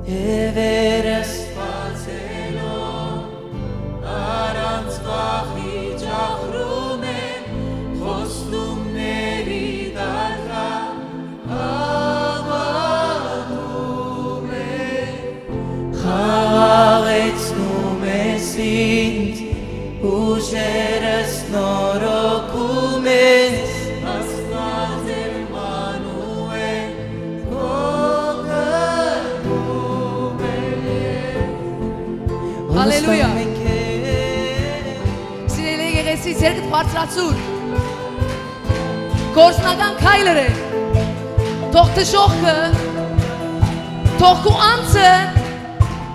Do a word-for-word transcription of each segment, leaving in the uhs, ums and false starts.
Դեւերը սպասելով, առանց վախի ճախրում են, խոստումների դարդը հավատում են, խաղաղեցնում ես ինձ, ուժերս նորոգում ես, Աստված Էմանուէլ, քո կողմում եմ ես։ Հալելույա։ Սիրելի եկեղեցի, ձեռքդ բարձրացուր։ Գործնական քայլեր է։ Թող դժոխքը, թող քու անձը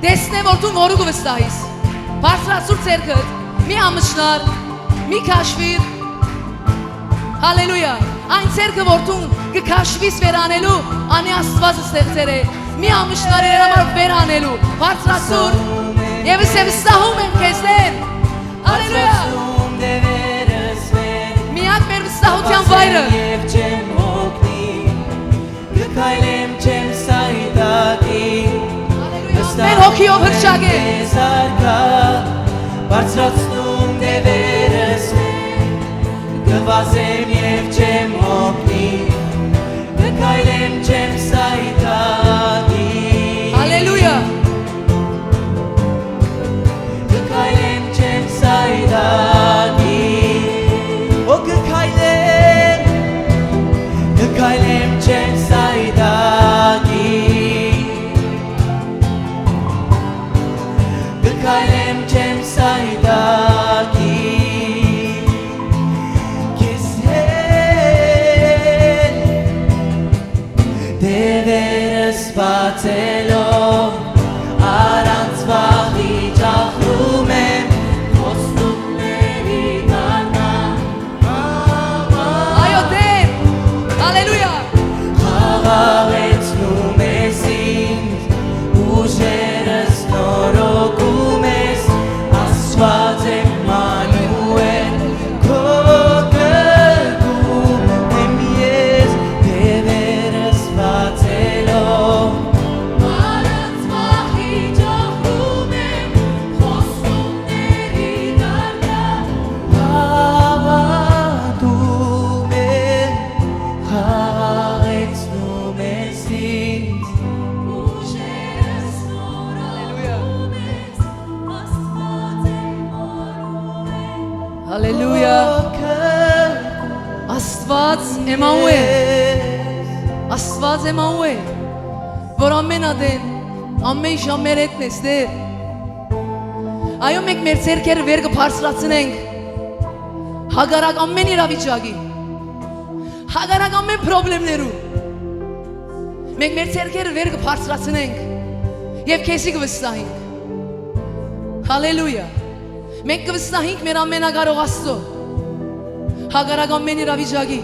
տեսնէ, որ դուն որու կը վստահիս։ Բարձրացուր ձեռքդ, մի ամշնար, մի քաշվիր։ Հալելույա։ Այն ձեռքը, որ դուն կը քաշվիս վեր անելու, անի Աստուածը ստեղծեր է։ Մի ամշնար իրեն համար վեր անելու, բարձրացուր։ Եւս է վստահում եմ քեզ, Տեր։ Հալելույա։ Միակ մեր վստահութեան վայրը։ Եվ չեմ հոգնի, կը քայլեմ չեմ սայտակի, հալելույա, մեր հոգիով հրճակե։ Քեզ արկա, բարձրացնում դևերս, կը վազեմ եւ չեմ հոգնի, կը քայլեմ չեմ սայտակի։ Հալելույա։ Կը քայլեմ չեմ սայտակի, օ, կը քայլեմ, կը քայլեմ չեմ սայտակի, կը քայլեմ չեմ սայտակի, քեզ հետ դևերս բացելով, առանց վախի ճախրում եմ խոստումների դարդը։ Այո, Տեր, հալելույա։ Խաղաղեցնում ես ինձ, ուժերս նորոգում ես, Աստված Էմանուէլ, քո կողմում եմ ես, դևերս բացելով։ Առանց վախի ճախրում եմ խոստումների դարդը։ Հավատում եմ, խաղաղեցնում ես ինձ։ Ուժերս նորոգում ես, Աստված Էմանուէլ։ Հալելույա։ Աստված Էմանուէլ։ Աստված Էմանուէլ, որ ամեն ատեն, ամեն ժամ մեր հետն ես, Տեր։ Այո, մենք մեր ձեռքերը վեր կը բարձրացնենք հակառակ ամեն իրավիճակի, հակառակ ամեն պրոբլեմներու։ Մենք մեր ձեռքերը վեր կը բարձրացնենք եւ քեզի կը վստահենք։ Հալելույա։ Մենք կը վստահենք մեր ամենակարող Աստծո, հակառակ ամեն իրավիճակի,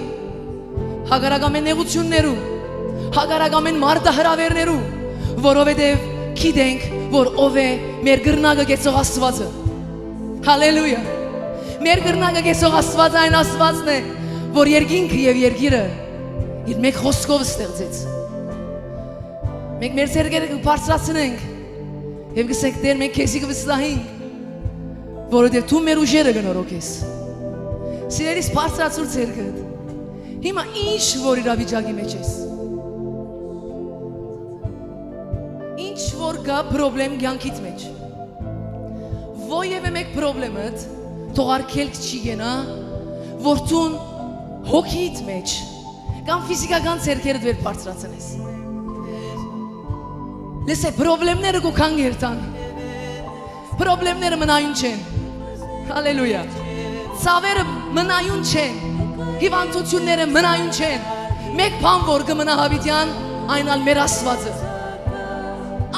հակառակ ամեն նեղութիւններու, հակառակ ամեն մարտահրաւերներու, որովհետեւ գիտենք, որ ով է մեր կրնակը կեցող Աստուածը։ Հալելույա։ Մեր կրնակը կեցող Աստուածը այն Աստուածն է, որ երկինքը եւ երկիրը իր մէկ խօսքով ստեղծեց։ Մենք մեր ձեռքերը կը բարձրացնենք եւ կ'ըսենք. «Տէր, մենք քեզի կը վստահենք, որովհետեւ դու մեր ուժերը կը նորոգես»։ Սիրելիս, բարձրացուր ձեռքդ։ Հիմա ինչ որ իրավիճակի մեջ ես, ինչ որ կայ պրոբլեմ կեանքիդ մեջ, որեւէ մէկ պրոբլեմդ թող արգելք չի կենայ, որ դուն հոգիդ մեջ կամ ֆիզիկական ձեռքերդ վեր բարձրացնես։ Լսէ, պրոբլեմները կու քան կերտան։ Պրոբլեմները մնայուն չեն։ Հալելույա։ Ցաւերը մնայուն չեն։ Հիւանդութիւնները մնայուն չեն։ Մէկ բան որ կը մնայ յաւիտեան, այն ալ մեր Աստուածը։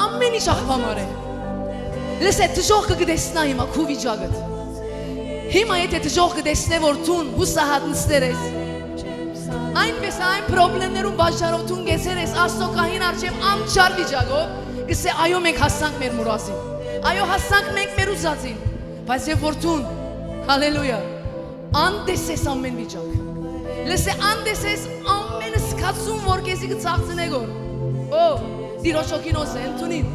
Ամեն ինչ աղբամար է։ Լսէ, դժոխքը կը տեսնայ հիմա քու վիճակդ։ Հիմա եթե դժոխքը տեսնէ, որ դուն յուսահատ նստեր ես, այնպէս այն պրոբլեմներուն պատճառով դուն կեցեր ես Աստծո գահին առջեւ անչափ վիճակով, կ'ըսէ. «Այո, մենք հասանք մեր մուրազին։ Այո, հասանք մենք մեր ուզածին»։ Բայց երբ որ դուն, հալելույա, անտեսես ամեն վիճակ, լսէ, անտեսես ամեն զգացում, որ քեզի կը ցաղցնէ գոր, օ, Տիրոջ հոգին օսե, ընդունին,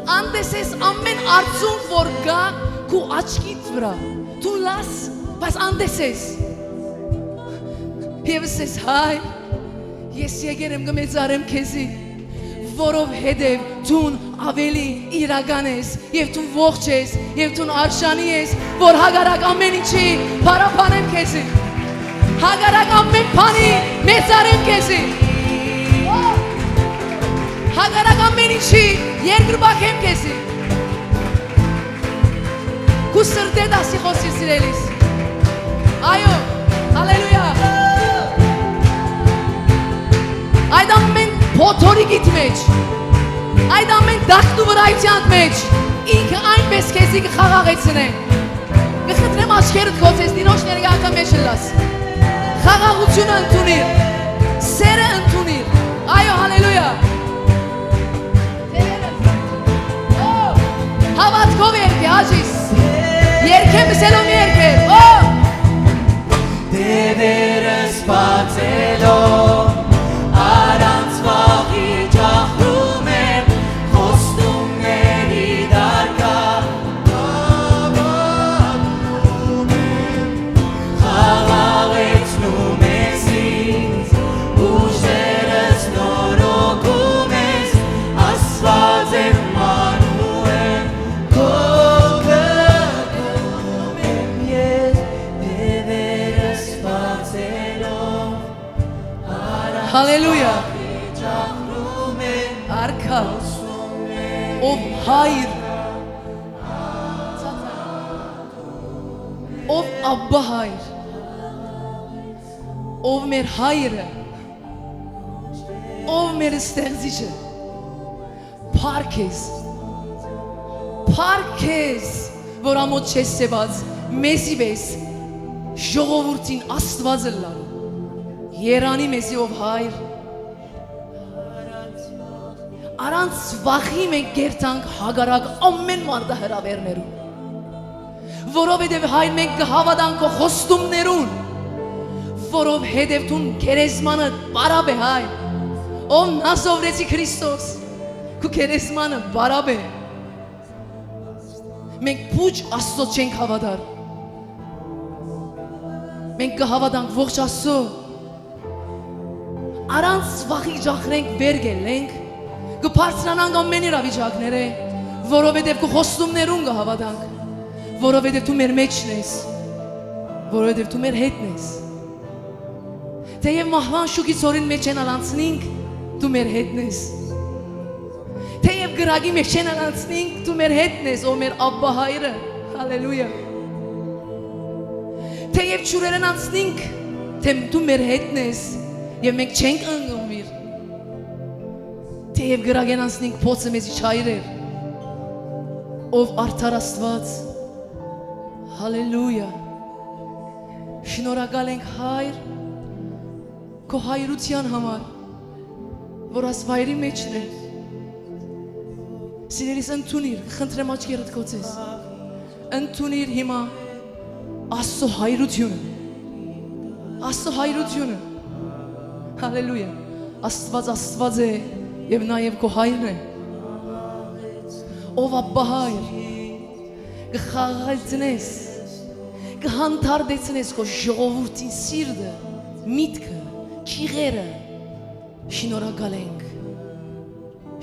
Անտեսես ամէն արցունք որ կայ քու աչքիդ վրայ։ Դուն լաս, բայց անտեսես։ Եւ ըսես. «Հայ, ես եկեր եմ, կը մեծարեմ քեզի, որովհետեւ դուն աւելի իրական ես, եւ դուն ողջ ես, եւ դուն արժանի ես, որ հակառակ ամէն ինչի փառաբանեմ քեզի, հակառակ ամէն բանի մեծարեմ քեզի, հակառակ ամէն ինչի երկրպագեմ քեզի»։ Քու սրտէդ ասի, խօսիր, սիրելիս։ Այո, հալելույա։ Այդ ամէն փոթորիկիդ մէջ, այդ ամէն տախտու վրայութեանդ մէջ ինքը այնպէս քեզի կը խաղաղեցնէ։ Կը խնդրեմ, աչքերդ կոչես, Տիրոջ ներկայության մէջ ըլլաս։ Խաղաղութիւնը ընդունիր, սերը ընդունիր։ Այո, հալելույա։ Ո, հաւատքով երկէ, Հաճիս։ Երկէ, մսելով երկէ։ Ո, Տէ Տէրը սպասելով, առանց վախի ճախրում եմ խոստումների դարքան։ Խաղաղեցնում ես ինձ, ուժերս նորոգում ես, Աստված եմ Մանուել, քո կողքում եմ ես, դեւերը սպասելով, Հալելույա։ Արքա, ով հայր, ով աբբա հայր, ով մեր հայրը, ով մեր ստեղծիչը, փառք ես, փառք ես, որ ամոթ չես սեւած, մեզի պէս ժողովուրդին Աստուածը լալու։ Երանի մեզի, ով հայր, առանց վախի մենք կերթանք հակառակ ամէն մարտահրաւէրներուն, որովհետեւ, հայր, մենք կը հաւատանք քո խոստումներուն, որովհետեւ դուն գերեզմանը պարապ է, հայր, ով Նազովրեցի Քրիստոս, քու գերեզմանը պարապ է։ Մենք պուչ Աստծո չենք հաւատար, մենք կը հաւատանք ողջ Աստծո։ Առանց վախի ճախրենք, վեր կ'ելլենք, կը բարձրանանք ամէն իրավիճակներէ, որովհետեւ քու խոստումներուն կը հաւատանք, որովհետեւ դու մեր մէջն ես, որովհետեւ դու մեր հետն ես։ Թէեւ մահուան շուքի ծորին մէջ են ալ անցնինք, դու մեր հետն ես։ Թէեւ կրակի մէջ են ալ անցնինք, դու մեր հետն ես, ով մեր աբբա հայրը։ Հալելույա։ Թէեւ ջուրերէն անցնինք, թէ դու մեր հետն ես, եւ մենք չենք ընկնուիր։ Թէեւ կրակէն անցնինք, փոցը մեզի չայրեր, ով արդար Աստուած։ Հալելույա։ Շնորհակալ ենք, հայր, քո հայրութեան համար, որ աս վայրի մէջն է։ Սիրելիս, ընդունիր, խնդրեմ, աչքերդ կոչես։ Ընդունիր հիմա Աստծո հայրութիւնը։ Աստծո հայրութիւնը։ Հալելույա։ Աստուած Աստուած է եւ նաեւ քո հայրն է։ Ով աբբա հայր, կը խաղաղեցնես, կը հանդարտեցնես քո ժողովուրդին սիրտը, միտքը, ճիղերը։ Շնորհակալ ենք,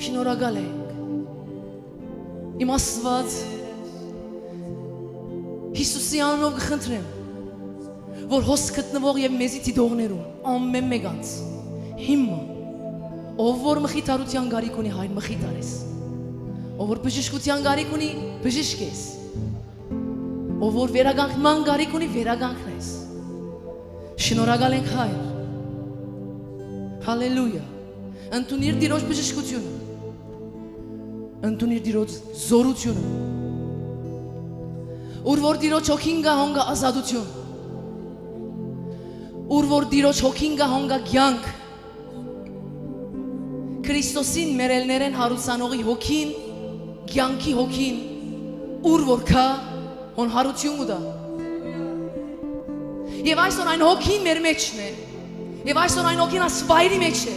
շնորհակալ ենք։ Իմ Աստուած, Յիսուսի անունով կը խնդրեմ, որ հոս գտնուող եւ մեզի դիտողներուն, ամէն մէկանց, հիմա, ով որ մխիթարութեան կարիք ունի, հայր, մխիթարես, ով որ բժշկութեան կարիք ունի, բժշկես, ով որ վերականգնման կարիք ունի, վերականգնես։ Շնորհակալ ենք, հայր։ Հալելույա։ Ընդունիր Տիրոջ բժշկութիւնը, ընդունիր Տիրոջ զօրութիւնը։ Ուր որ Տիրոջ հոգին կայ, հոն կայ ազատութիւն, ուր որ Տիրոջ հոգին կայ, հոն կայ կեանք։ Քրիստոսին մեր ելներէն հարուցանողի հոգին, կեանքի հոգին, ուր որ կայ, հոն յարութիւն կու տայ։ Եւ այսօր այն հոգին մեր մէջն է, եւ այսօր այն հոգին աս վայրի մէջ է,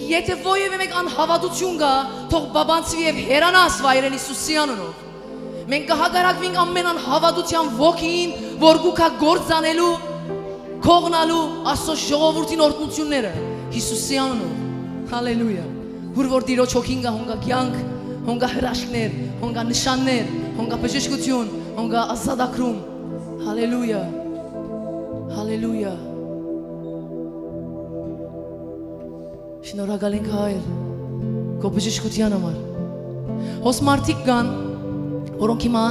Եթէ ոեւէ մէկ անհաւատութիւն կայ, թող պապանձուի եւ հեռանայ աս վայրէն Յիսուսի անունով։ Մենք կը հակառակուինք ամէն անհաւատութեան ոգիին, որ կու գայ գործանելու, կողնալու Աստծո ժողովուրդին օրհնութիւնները Յիսուսի անունով։ Հալելույա։ Ուր որ Տիրոջ հոգին կայ, հոն կայ կեանք, հոն կայ հրաշքներ, հոն կայ նշաններ, հոն կայ բժշկութիւն, հոն կայ ազատագրում։ Հալելույա։ Հալելույա։ Շնորհակալ ենք, Հայր, քո բժշկութեան համար։ Հոս մարդիկ կան, որոնք հիմա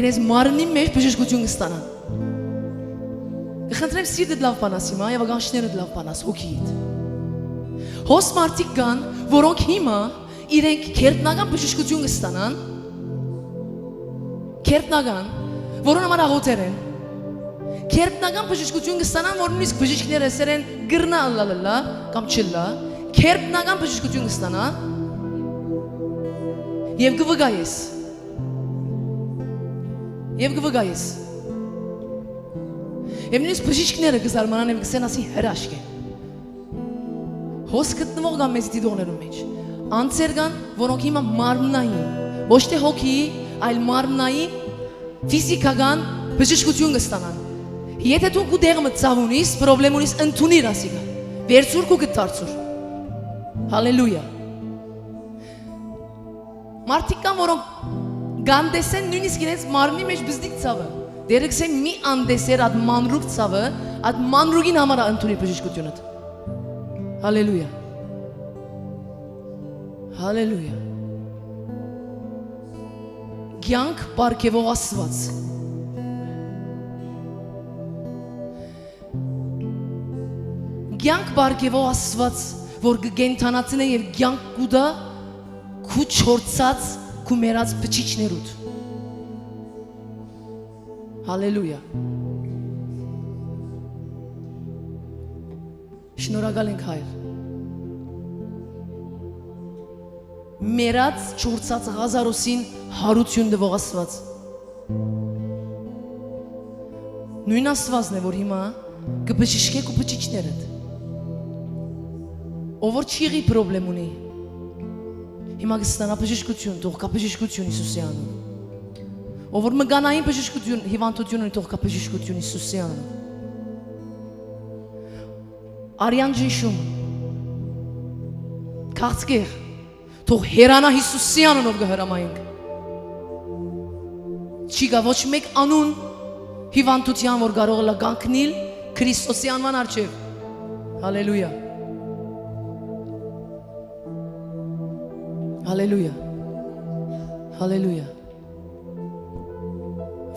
իրենց մարմնին մէջ բժշկութիւն կը ստանան։ Կը խնդրեմ, սիրտդ լաւ բանաս հիմա եւ ականջներդ լաւ բանաս, հոգիդ։ Հոս մարդիկ կան, որոնք հիմա իրենք գերբնական բժշկութիւն կը ստանան, գերբնական, որուն համար աղօթեր են, գերբնական բժշկութիւն կը ստանան, որ նոյնիսկ բժիշկները ըսեր են, կրնայ ըլլալ, ըլլայ կամ չըլլայ, գերբնական բժշկութիւն կը ստանան եւ կը վկայես։ Եւ կը վկայես։ Եւ նոյնիսկ բժիշկները կը զարմանան եւ կ'ըսեն, ասի հրաշք է։ Հոս գտնուող կան մեզի դիտողներուն մէջ։ Անձեր կան, որոնք հիմա մարմնային, ոչ թէ հոգիի, այլ մարմնային, ֆիզիքական բժշկութիւն կը ստանան։ Եթէ դու քու տեղը մտցաւ ունիս, պրոբլեմ ունիս, ընդունիր ասիկա։ Վերցուր քու կտարցուր։ Հալելույա։ Մարդիկ կան, որոնք կ'անտեսեն նոյնիսկ իրենց մարմնի մէջ բզդիկ ցաւը։ Դերը կ'ըսէ, մի անտեսեր այդ մանրուկ ցաւը, այդ մանրուկին համար ա ընդունի բժշկութիւնդ։ Հալելույա։ Հալելույա։ Կեանք պարգեւող Աստուած։ Կեանք պարգեւող Աստուած, որ կը կենդանացնէ եւ կեանք կու տայ քու չորցած, քու մեռած բջիջներուդ։ Հալելույա։ Շնորհակալ ենք, Հայր։ Մեռած, չորցած Ղազարոսին յարութիւն տուող Աստուած։ Նոյն Աստուածն է, որ հիմա կը բժշկէ քու բջիջներդ։ Ով որ չիղի պրոբլեմ ունի, հիմա կը ստանայ բժշկութիւն, թող գայ բժշկութիւն Յիսուսի անունով։ Ով որ մկանային բժշկութիւն, հիւանդութիւն ունի, թող գայ բժշկութիւն Յիսուսի անունով։ Արեան ճնշում, քաղցկեղ, թող հեռանայ Յիսուսի անունով կը հրամայենք։ Չի գայ ոչ մէկ անուն հիւանդութեան, որ կարող ըլլայ կանգնիլ Քրիստոսի անուան առջեւ։ Հալելույա։ Հալելույա։ Հալելույա։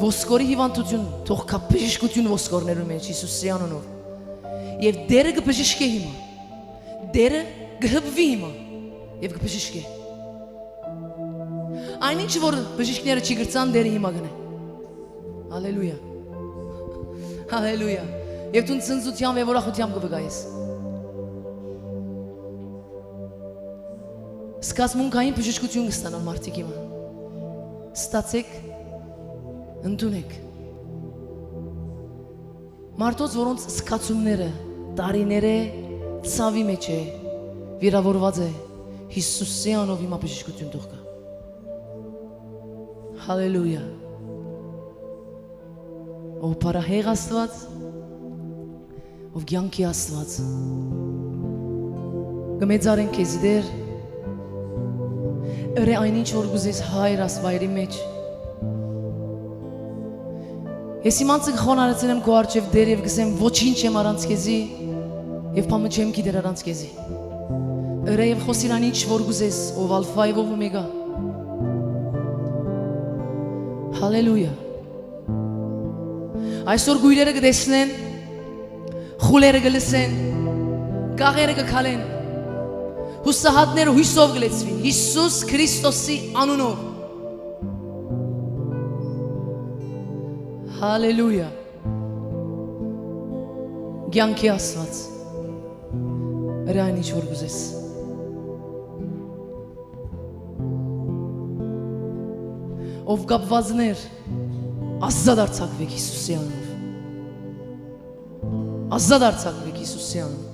Ոսկորի հիւանդութիւն, թող գայ բժշկութիւն ոսկորներուն մէջ Յիսուսի անունով։ Եւ Տէրը կը բժշկէ հիմա։ Տէրը կը հպուի հիմա եւ կը բժշկէ։ Այն ինչ որ բժիշկները չի կրցան, Տէրը հիմա կ'ընէ։ Հալելույա։ Հալելույա։ Եւ դուն ցնծութեամբ եւ ուրախութեամբ կը վկայես։ Սկզբունքային բժշկութիւն կը ստանան մարդիկ հիմա։ Ստացէք, ընդունէք։ Մարդոց, որոնց զգացումները տարիներէ ցաւի մէջ է, վիրաւորուած է, Յիսուսի անով հիմա բժշկութիւն թող գայ։ Հալելույա։ Ով փառահեղ Աստուած, ով կեանքի Աստուած, կը մեծարենք քեզի, Տէր, ըրէ այն ինչ որ կ'ուզես, Հայր, աս վայրի մէջ։ Ես իմ անձը կը խոնարհեցնեմ քո առջեւ, Տէր, եւ կ'ըսեմ, ոչինչ եմ առանց քեզի, եւ բան մը չեմ գիտեր առանց քեզի։ Ըրէ եւ խօսիր այն ինչ որ կ'ուզես, ով Ալֆա եւ ով Օմեգա։ Հալելույա։ Այսօր կոյրերը կը տեսնեն, խուլերը կը լսեն, կաղերը կը քալեն, յուսահատները յուսով կը լեցուին, Յիսուս Քրիստոսի անունով։ Հալելույա։ Կեանքի Աստուած, ըրէ այն ինչ որ կ'ուզես։ Ով կապուածներ, ազատ արձակուէք Յիսուսի անունով։ Ազատ արձակուէք Յիսուսի անունով։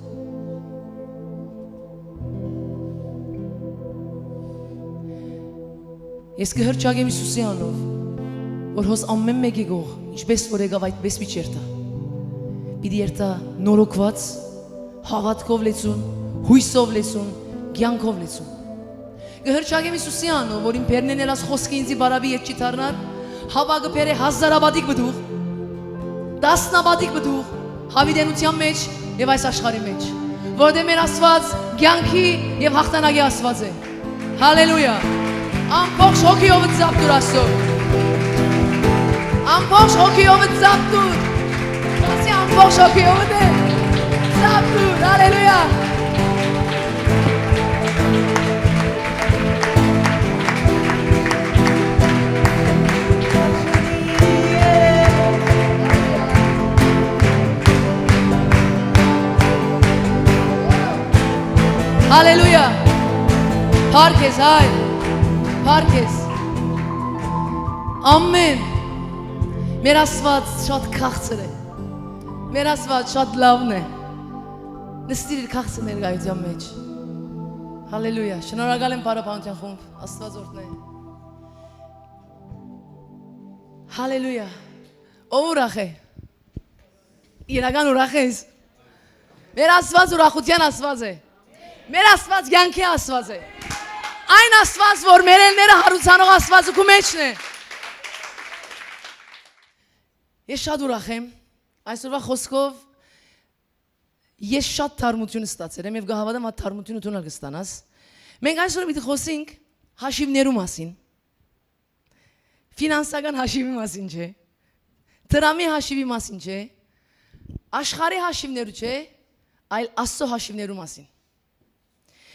Ես կը հռչակեմ Յիսուսի անունով, որ հոս ամէն մէկի կողմ, ինչպէս որ եկաւ, այդպէս պիտի երթայ։ Պիտի երթայ նորոգուած, հաւատքով լեցուն, յոյսով լեցուն, կեանքով լեցուն։ Կը հռչակեմ Յիսուսի անունով, որ իմ բերնէն ելած խօսքը ինծի բարաւի ետ չի դառնար, հապա կը բերէ հազարապատիկ պտուղ, տասնապատիկ պտուղ, յաւիտենութեան մէջ եւ այս աշխարհի մէջ, որովհետեւ մեր Աստուած կեանքի եւ յաղթանակի Աստուած է։ Հալելույա։ Ամբողջ հոգիովդ զապ տուր Աստծո։ Ամբողջ հոգիովդ զապ տուր։ Ասի, ամբողջ հոգիովդ է զապ տուր։ Հալելույա։ Հալելույա։ Փառք ես, հայր։ Փառք ես։ Ամէն։ Մեր Աստուած շատ քաղցր է։ Մեր Աստուած շատ լաւն է։ Նստիր իր քաղցր ներկայութեան մէջ։ Հալելույա։ Շնորհակալ եմ, Փառաբանութեան խումբ։ Աստուած օրհնէ։ Հալելույա։ Ո՞վ ուրախ է։ Իրական ուրախ ես։ Մեր Աստուած ուրախութեան Աստուած է։ Մեր Աստուած կեանքի Աստուած է։ Այն Աստուած, որ մեր էլները հարուցանող Աստուածը քու մէջն է։ Ես շատ ուրախ եմ։ Այսօրվա խօսքով ես շատ թարմութիւն ստացել եմ եւ կը հաւատամ, այդ թարմութիւնը դուն ալ կստանաս։ Մենք այսօր պիտի խօսենք հաշիւներու մասին։ Ֆինանսական հաշիւի մասին չէ, դրամի հաշիւի մասին չէ, աշխարհի հաշիւներու չէ, այլ Աստծո հաշիւներու մասին։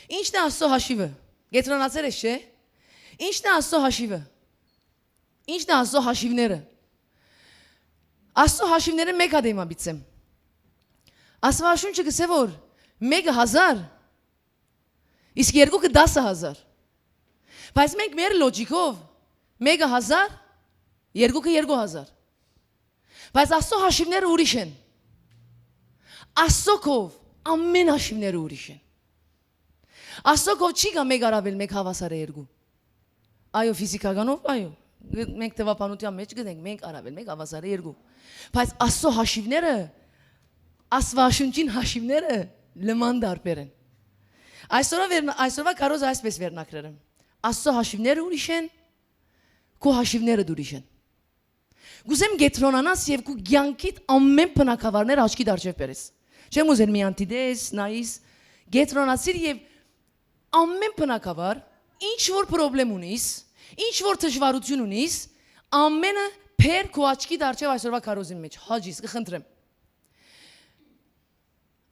Ի՞նչն է Աստծո հաշիւը։ Կեդրոնացեր ես, չէ՞։ Ի՞նչն է Աստծո հաշիւը։ Ի՞նչն է Աստծո հաշիւները։ Աստծո հաշիւները մէկ հատ իմա պիտի ասեմ։ Աստուածաշունչը կ'ըսէ, որ մէկը հազար, իսկ երկուքը տասը հազար։ Բայց մենք մեր լոճիկով մէկը հազար, երկուքը երկու հազար։ Բայց Աստծո հաշիւները ուրիշ են։ Աստծո քով ամէն հաշիւները ուրիշ են։ Աստծո քով չի գա մէկ առավել մէկ հաւասարը երկու։ Այո, ֆիզիքականով, այո, մենք թուաբանութեան մէջ գտենք, մենք առավել մէկ հաւասարը երկու։ Բայց Աստծո հաշիւները, Աստուածաշունչին հաշիւները լման տարբեր են։ Այսօրվա վերն-, այսօրվա քարոզը այսպես վերնագրեր եմ. Աստծո հաշիւները ուրիշ են, քու հաշիւներդ ուրիշ են։ Կ'ուզեմ կեդրոնանաս եւ քու կեանքիդ ամէն բնակավարները աչքիդ առջեւ բերես։ Չեմ ուզեր միայն դիտես, նայիս, կեդրոնացիր եւ ամէն բնակավար, ինչ որ պրոբլեմ ունիս, ինչ որ դժուարութիւն ունիս, ամէնը բեր քու աչքիդ առջեւ այսօրվա քարոզին մէջ, հաճիս, կը խնդրեմ։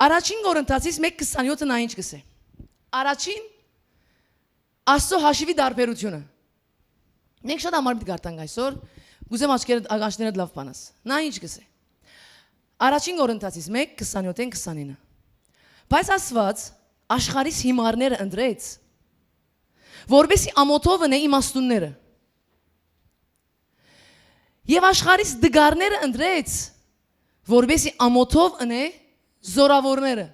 Առաջին Կորինթացիս մէկ քսանեօթը նայ ինչ կ'ըսէ։ Առաջին Աստծո հաշիւի տարբերութիւնը։ Մենք շատ համար պիտի կարդանք այսօր, կ'ուզեմ աչքերդ, ականջներդ լաւ բանաս։ Նայ ինչ կ'ըսէ։ Առաջին Կորինթացիս մէկ, քսանեօթ քսանինը։ Բայց Աստուած աշխարհիս հիմարները ընտրեց, որպեսզի ամոթով ընէ իմաստունները։ Եւ աշխարհիս տկարները ընտրեց, որպեսզի ամոթով ընէ զօրաւորները։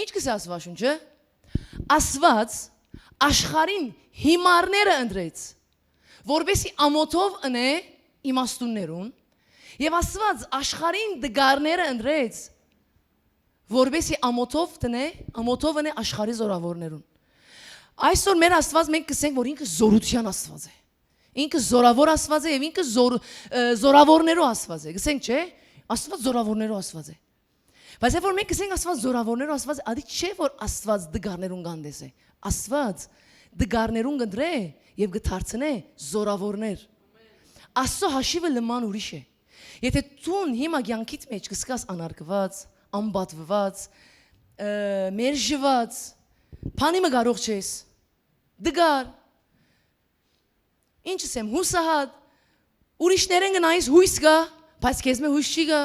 Ինչ կ'ըսէ Աստուածաշունչը։ Աստուած աշխարհին հիմարները ընտրեց, որպեսզի ամոթով ընէ իմաստուններուն, եւ Աստուած աշխարհին տկարները ընտրեց, որպեսզի ամոթով տնէ, ամոթով ընէ աշխարհի զօրաւորներուն։ Այսօր մեր Աստուած, մենք կ'ըսենք, որ ինքը զօրութեան Աստուած է։ Ինքը զօրաւոր Աստուած է եւ ինքը զօր-, ը, զօրաւորներու Աստուած է։ Կ'ըսենք, չէ՞, Աստուած զօրաւորներու Աստուած է։ Բայց երբ որ մենք կ'ըսենք Աստուած զօրաւորներու Աստուած է, ադի չէ՞ որ Աստուած տկարներուն կ'անտեսէ։ Աստուած տկարներուն կ'ընտրէ եւ կը դարձնէ զօրաւորներ։ Աստծո հաշիւը լման ուրիշ է։ Եթէ դուն հիմա կեանքիդ մէջ կ'զգաս անարգուած, անպատուված, ը, մերժուած, բանի մը կարող չես, տկար, ինչ ասեմ, յուսահատ, ուրիշներէն կը նայես, յոյս կայ, բայց քեզմէ յոյս չի գայ։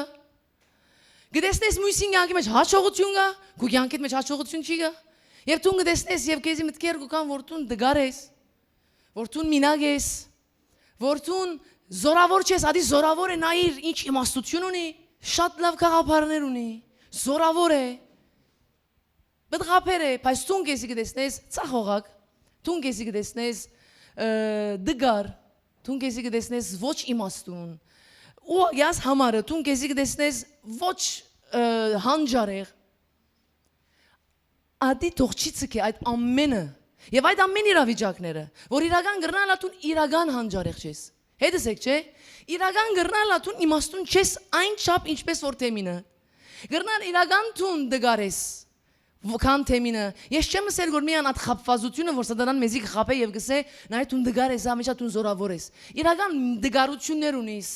Կը տեսնես, միւսին կեանքի մէջ յաջողութիւն կայ, քու կեանքիդ մէջ յաջողութիւն չի գայ։ Եւ դուն կը տեսնես, եւ քեզի մտքեր կու գան, որ դուն տկար ես, որ դուն մինակ ես, որ դուն զօրաւոր չես, ադի զօրաւոր է, նայիր, ինչ իմաստութիւն ունի, շատ լաւ գաղափարներ ունի, զօրաւոր է, մտղաբեր է, բայց դուն քեզի կը տեսնես ցախ օղակ, դուն քեզի կը տեսնես, ը, դգար, դուն քեզի կը տեսնես ոչ իմաստուն, ուղղակի աս համարը, դուն քեզի կը տեսնես ոչ, ը, հանճարեղ, ատի թող չի ցկէ այդ ամենը, եւ այդ ամեն իրավիճակները, որ իրական կրնալա դուն իրական հանճարեղ չես։ Հետս եք, չէ՞։ Իրական կրնալա դուն իմաստուն չես այն չափ, ինչպես որ թեմինը։ Կրնալ իրական դուն դգար ես, ո-, քան թեմինը։ Ես չեմ ըսել, որ միան այդ խաբուածությունը, որ Սատանան մեզի կը խաբէ եւ կ'ըսէ, «Նայ, դուն դգար ես, ամեջա դուն զորաւոր ես»։ Իրական դգարութիւններ ունիս,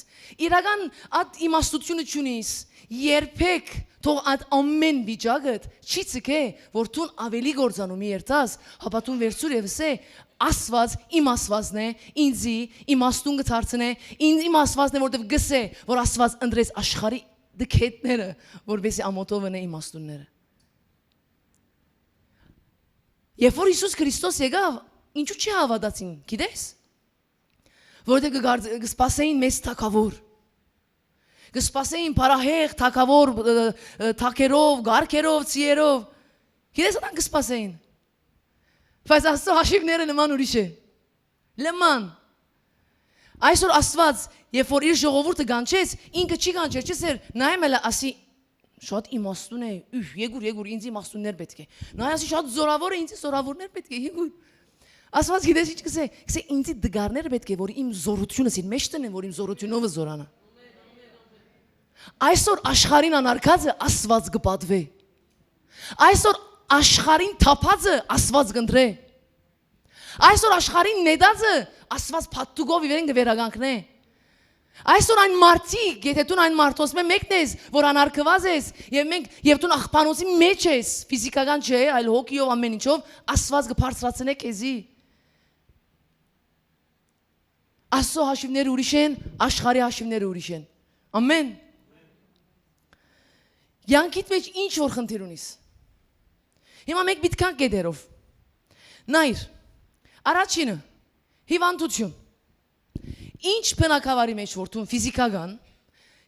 իրական այդ իմաստությունը չունիս, երբեք թող այդ ամեն վիճակդ չի ցկէ, որ դուն ավելի կործանումի երթաս, հապա դուն վերցուր եւ ըսէ, «Աստուած իմ Աստուածն է, ինձի իմաստուն կը դարձնէ, ինձ իմ Աստուածն է, որտեւ կ'ըսէ, որ Աստուած ընտրեց աշխարհի դքեթները, որպեսզի ամոթով ընէ իմաստունները»։ Երբ որ Յիսուս Քրիստոս եկաւ, ինչու՞ չհաւատացին, գիտես։ Որտեղ կը գարձ-, կը սպասէին մեծ թագաւոր։ Կը սպասէին փառահեղ թագաւոր, ը, ը, թագերով, գարքերով, ծիերով։ Գիտես, ատան կը սպասէին։ Բայց Աստծո հաշիվները նման ուրիշ է։ Լման։ Այսօր Աստված, երբ որ իր ժողովուրդը կանչեց, ինքը չի կանչեր, չի սեր, նայեմ էլը ասի, «Շատ իմաստուն է, ուրհ, եկուր, եկուր, ինձ իմաստուններ պէտք է»։ Նայ ասի, «Շատ զորաւոր է, ինձ զորաւորներ պէտք է, եկուր»։ Աստված գիտես ինչ կ'ըսէ, կ'ըսէ, «Ինձի դգարները պէտք է, որ իմ զորությունս իր մեջ տնեն, որ իմ զորությունովը զորանա»։ Այսօր աշխարհին անարգածը Աստված կը պատվէ։ Այսօր աշխարհին թափածը Աստված կընտրէ։ Այսօր աշխարհին նետածը Աստված փաթթուկով իրեն կը վերականգնէ։ Այսօր այն մարդիկ, եթե դուն այն մարդոց մէ մեկն ես, որ անարգուած ես, եւ մենք, եւ դուն աղբանոցի մեջ ես, ֆիզիկական չէ, այլ հոգիով, ամեն ինչով, Աստված կը բարձրացնէ քեզի։ Աստծո հաշիվները ուրիշ են, աշխարհի հաշիվները ուրիշ են։ Ամեն։ Կեանքիդ մէջ ինչ որ խնդիր ունիս։ Հիմա մենք պիտի գանք կետերով։ Նայր, առաջինը, հիվանդություն։ Ինչ բնակավարի մէջ որ դուն ֆիզիկական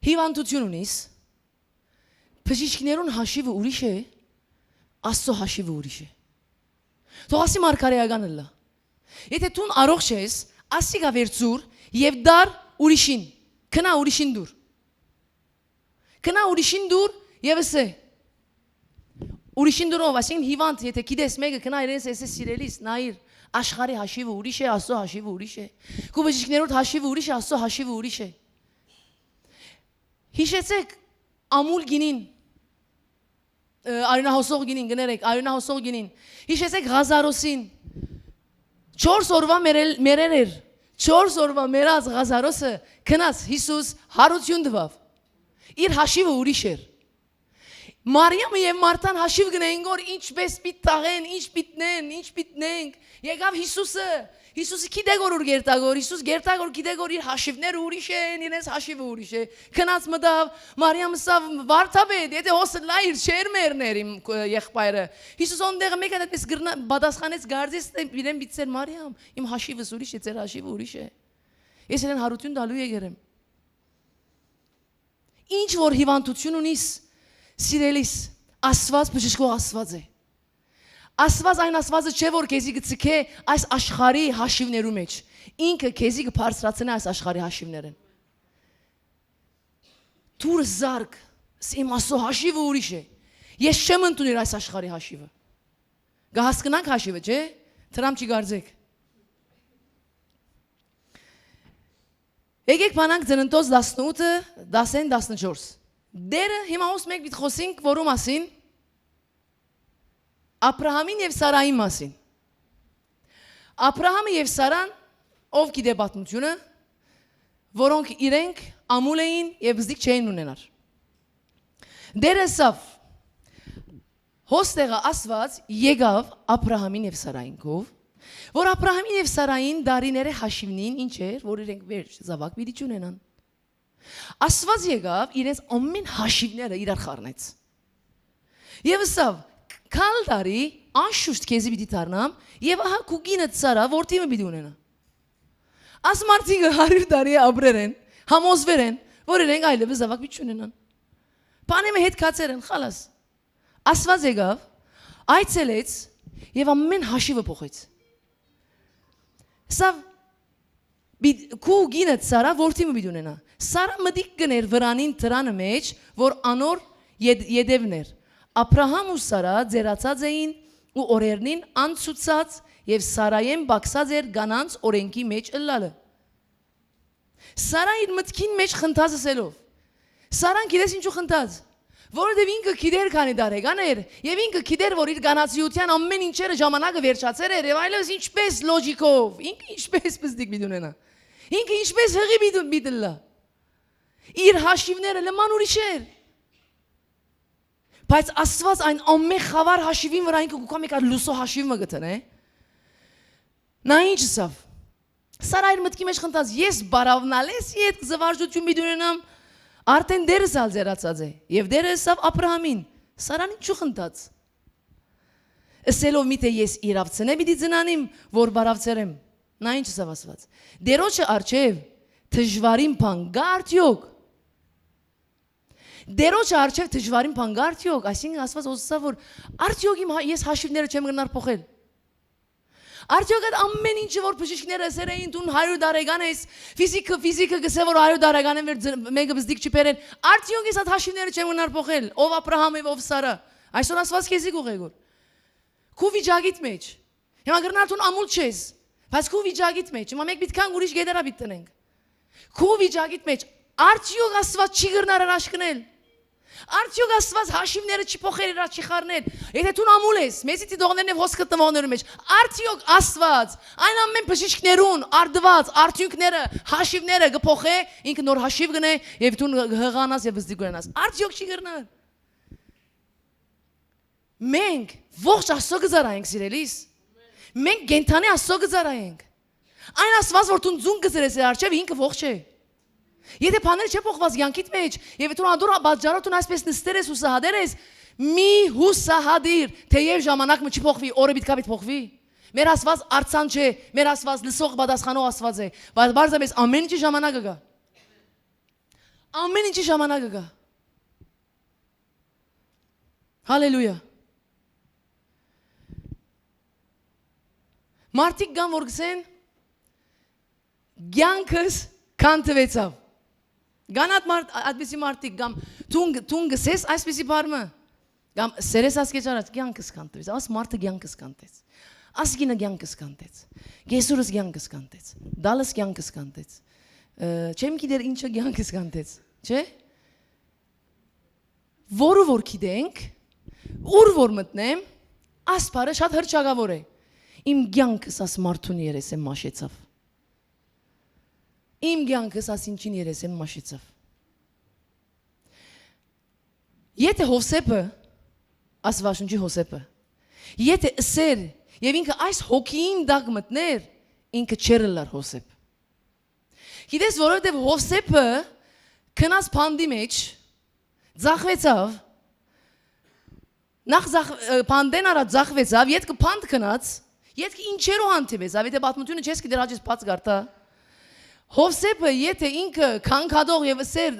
հիվանդություն ունիս, բժիշկներուն հաշիվը ուրիշ է, Աստծո հաշիվը ուրիշ է։ Թող ասի մարգարեական ըլլայ։ Եթե դուն առողջ ես, ասիկա վերցուր եւ դար ուրիշին, գնա ուրիշին դուր։ Գնա ուրիշին դուր եւ ըսէ։ Ուրիշին դուր ով, այսինքն հիվանդ, եթե գիտես մեկը, գնա իրեն ըսէ, «Սիրելիս, նայիր, աշխարհի հաշիվը ուրիշ է, Աստծո հաշիվը ուրիշ է։ Քու բժիշկներուդ հաշիվը ուրիշ է, Աստծո հաշիվը ուրիշ է»։ Յիշեցեք ամուլ գինին, ը, արիւնահոսող գինին, կներեք, արիւնահոսող գինին։ Յիշեցեք Ղազարոսին։ Չորս օրուայ մեռել, մեռեր էր։ Չորս օրուայ մեռած Ղազարոսը գնաց, Յիսուս յարութիւն տուաւ։ Իր հաշիվը ուրիշ էր։ Մարիամը եւ Մարթան հաշիվ կ'ընէին, որ ինչպես պիտի թաղեն, ինչ պիտի նեն, ինչ պիտի նենք։ Եկաւ Յիսուսը, Յիսուսը գիտե որ ուրկերտագոր, Յիսուս գերտագոր գիտե որ իր հաշիվները ուրիշ են, իրենց հաշիվը ուրիշ է։ Գնաց մտավ, Մարիամ ըսաւ, «Վարդապետ, եթե հոս ըլլայիր, չէր մեռներ իմ, ը, եղբայրը»։ Յիսուս յոն տեղը մէկ հատ այդպես գրնա-, պատասխանեց, գարձեց, թե իրեն պիտի սեր, «Մարիամ, իմ հաշիվս ուրիշ է, ձեր հաշիվը ուրիշ է։ Ես իրեն յարութիւն տալու եկեր եմ»։ Ինչ որ հիվանդություն ունիս, սիրելիս, Աստված բժշկող Աստված է։ Աստված այն Աստվածը չէ, որ քեզի կը ցկէ այս աշխարհի հաշիվներու մէջ։ Ինքը քեզի կը բարձրացնէ այս աշխարհի հաշիվներէն։ Դուր զարկ, սի իմ Աստծո հաշիվը ուրիշ է։ Ես չեմ ընդունիր այս աշխարհի հաշիվը։ Կը հասկնանք հաշիվը, չէ՞։ Դրամ չի գարձեք։ Եկեք բանանք Ծննդոց տասնութը, տասը, տասնչորս։ Տերը, հիմա ուսմեք պիտի խոսենք որու մասին։ Աբրահամին եւ Սարային մասին։ Աբրահամը եւ Սարան, ով գիտէ պատմությունը, որոնք իրենք ամուլ էին եւ զդիկ չէին ունենար։ Տերը ըսաւ, հոս տեղը Աստված եկաւ Աբրահամին եւ Սարային կով, որ Աբրահամին եւ Սարային դարիները հաշիվնին ինչ էր, որ իրենք վերջ զաւակ պիտի չունենան։ Աստված եկաւ, իրենց ամեն հաշիվները իրար խառնեց։ Եւ ըսաւ, «Քալ տարի անշուշտ քեզի պիտի դառնամ, եւ ահա քու կինդ Սարա որդի մը պիտի ունենայ»։ Աս մարդիկը հարիւր տարի ապրեր են, համոզվեր են, որ իրենք այլեւս զաւակ պիտի չունենան։ Բանը մը հետ գացեր են, խալաս։ Աստված եկաւ, այցելեց եւ ամեն հաշիվը փոխեց։ Սա պի-, քու կինդ Սարա որդի մը պիտի ունենայ։ Սարա մտիկ կ'ընէր վրանին դրանը մէջ, որ անոր յետ-, յետեւն էր։ Աբրահամ ու Սարա ծերացած էին ու օրերնին անցուցած եւ Սարայէն պակսած էր կանանց օրէնքի մէջ ըլլալը։ Սարա իր մտքին մէջ խնդած ըսելով։ Սարան գիտես ինչու խնդած։ Որովհետեւ ինքը գիտեր քանի տարեկան էր եւ ինքը գիտեր, որ իր կանացիութեան ամէն ինչերը ժամանակը վերջացեր էր եւ այլեւս ինչպես լոջիկով, ինքը ինչպես պզտիկ պիտի ունենայ։ Ինքը ինչպես հղի պիտի, պիտի ըլլայ։ Իր հաշիվները լման ուրիշ էր։ Բայց Աստուած այն ամեն խավար հաշիվին վրայ ինքը կու կա մեկ հատ լուսո հաշիվ մը գտեն է։ Նա ինչ ըսաւ։ Սարա իր մտքի մէջ խնդաց, «Ես բարաւնալես ետք զվարճութիւն պիտի ունենամ, արդէն Տէրս ալ ծերացած է»։ Եւ Տէրը ըսաւ Աբրահամին, Սարան ինչու խնդաց։ Ըսելով, «Միթէ ես իրաւցնէ պիտի ծնանիմ, որ բարաւցերեմ»։ Նա ինչ ըսաւ Աստուած։ Տերոջը առջեւ դժվարին բան կա արդեօք։ Տերոջը առջեւ դժվարին բան կա արդեօք, այսինքն Աստուած ըսաւ, որ արդեօք իմ հա-, ես հաշիվները չեմ գնար փոխել։ Արդեօք այդ ամեն ինչը, որ բժիշկները ըսեր էին, «Դուն հարիւր տարեկան ես», ֆիզիքը, ֆիզիքը կսե, որ հարիւր տարեկանէն վեր ձ-, մէկը բզդիկ չի բերեր, արդեօք ես այդ հաշիվները չեմ գնար փոխել, ով Աբրահամ եւ ով Սարա։ Այսօր Աստուած քեզի կուղղէ գոր։ Քու վիճակիդ մէջ։ Հիմա կրնար դուն ամուլ չես, բայց քու վիճակիդ մէջ, հիմա մենք պիտի գանք ուրիշ գետերա պիտի տնենք։ Քու վիճակիդ մէջ, արդեօք Աստուած չի կրնար հրաշքնել։ Արդեօք Աստուած հաշիվները չի փոխեր, իրա չի խառնել։ Եթե դուն ամուլ ես, մեզի դիտողներն եւ հոս գտնողներու մէջ, արդեօք Աստուած այն ամեն բժիշկներուն արդուած արդյունքները, հաշիվները կփոխէ, ինքը նոր հաշիվ կնէ եւ դուն հղանաս եւ բզդիկ ունենաս։ Արդեօք չի կրնար։ Մենք ողջ Աստծո կը ծառայենք, սիրելիս։ Մենք կենդանի Աստծո կը ծառայենք։ Այն Աստուած, որ դուն ձուն կը ծրես իր առջեւ, ինքը ողջ է։ Եթե բաներ չէ փոխված կյանքիդ մեջ, եւ դու անդոր պատճառով դու այսպես նստեր ես, հուսահատեր ես, մի հուսահատիր, թեեւ ժամանակ մը չի փոխվի, օրը պիտի գայ, պիտի փոխվի։ Մեր Աստուած արցան չէ, մեր Աստուած լսող, պատասխանող Աստուած է, բայց պարզապես ամեն ինչի ժամանակը կա։ Ամեն ինչի ժամանակը կա։ Հալելույա։ Մարդիկ կան, որ կսեն, «Կյանքս քանթվեցաւ»։ Կան այդ մարդ-, այդպիսի մարդիկ, կամ դուն, դուն կսես այսպիսի բառ մը, կամ սերես ասկեճ առաջ, «Կյանքս քանթվեց», աս մարդը կյանքս քանթեց, աս կինը կյանքս քանթեց, կեսուրս կյանքս քանթեց, դալս կյանքս քանթեց, ը, չեմ գիտեր ինչը կյանքս քանթեց, չէ՞։ Որու որ գիտենք, ուր որ մտնեմ, ասպարը շատ հրճակավոր է։ Իմ կյանքս աս մարդուն երեսեն մաշեցաւ։ Իմ կյանքս աս ինչին երեսեն մաշեցաւ։ Եթե Հովսեփը, Աստուաշունչի Հովսեփը, եթե ըսեր եւ ինքը այս հոգիին տակ մտներ, ինքը չէր ըլլար Հովսեփ։ Գիտես, որովհետեւ Հովսեփը գնաց բանտի մեջ, ձախվեցաւ, նախ ձախ-, ը, բանտէն առաջ ձախվեցաւ, ետքը բանտ գնաց, ետքը ինչերու հանդիպեցաւ, եթե պատմութիւնը չես գիտեր, հաճես բաց կարտա։ Հովսեփը, եթե ինքը քանքատող եւ ըսեր,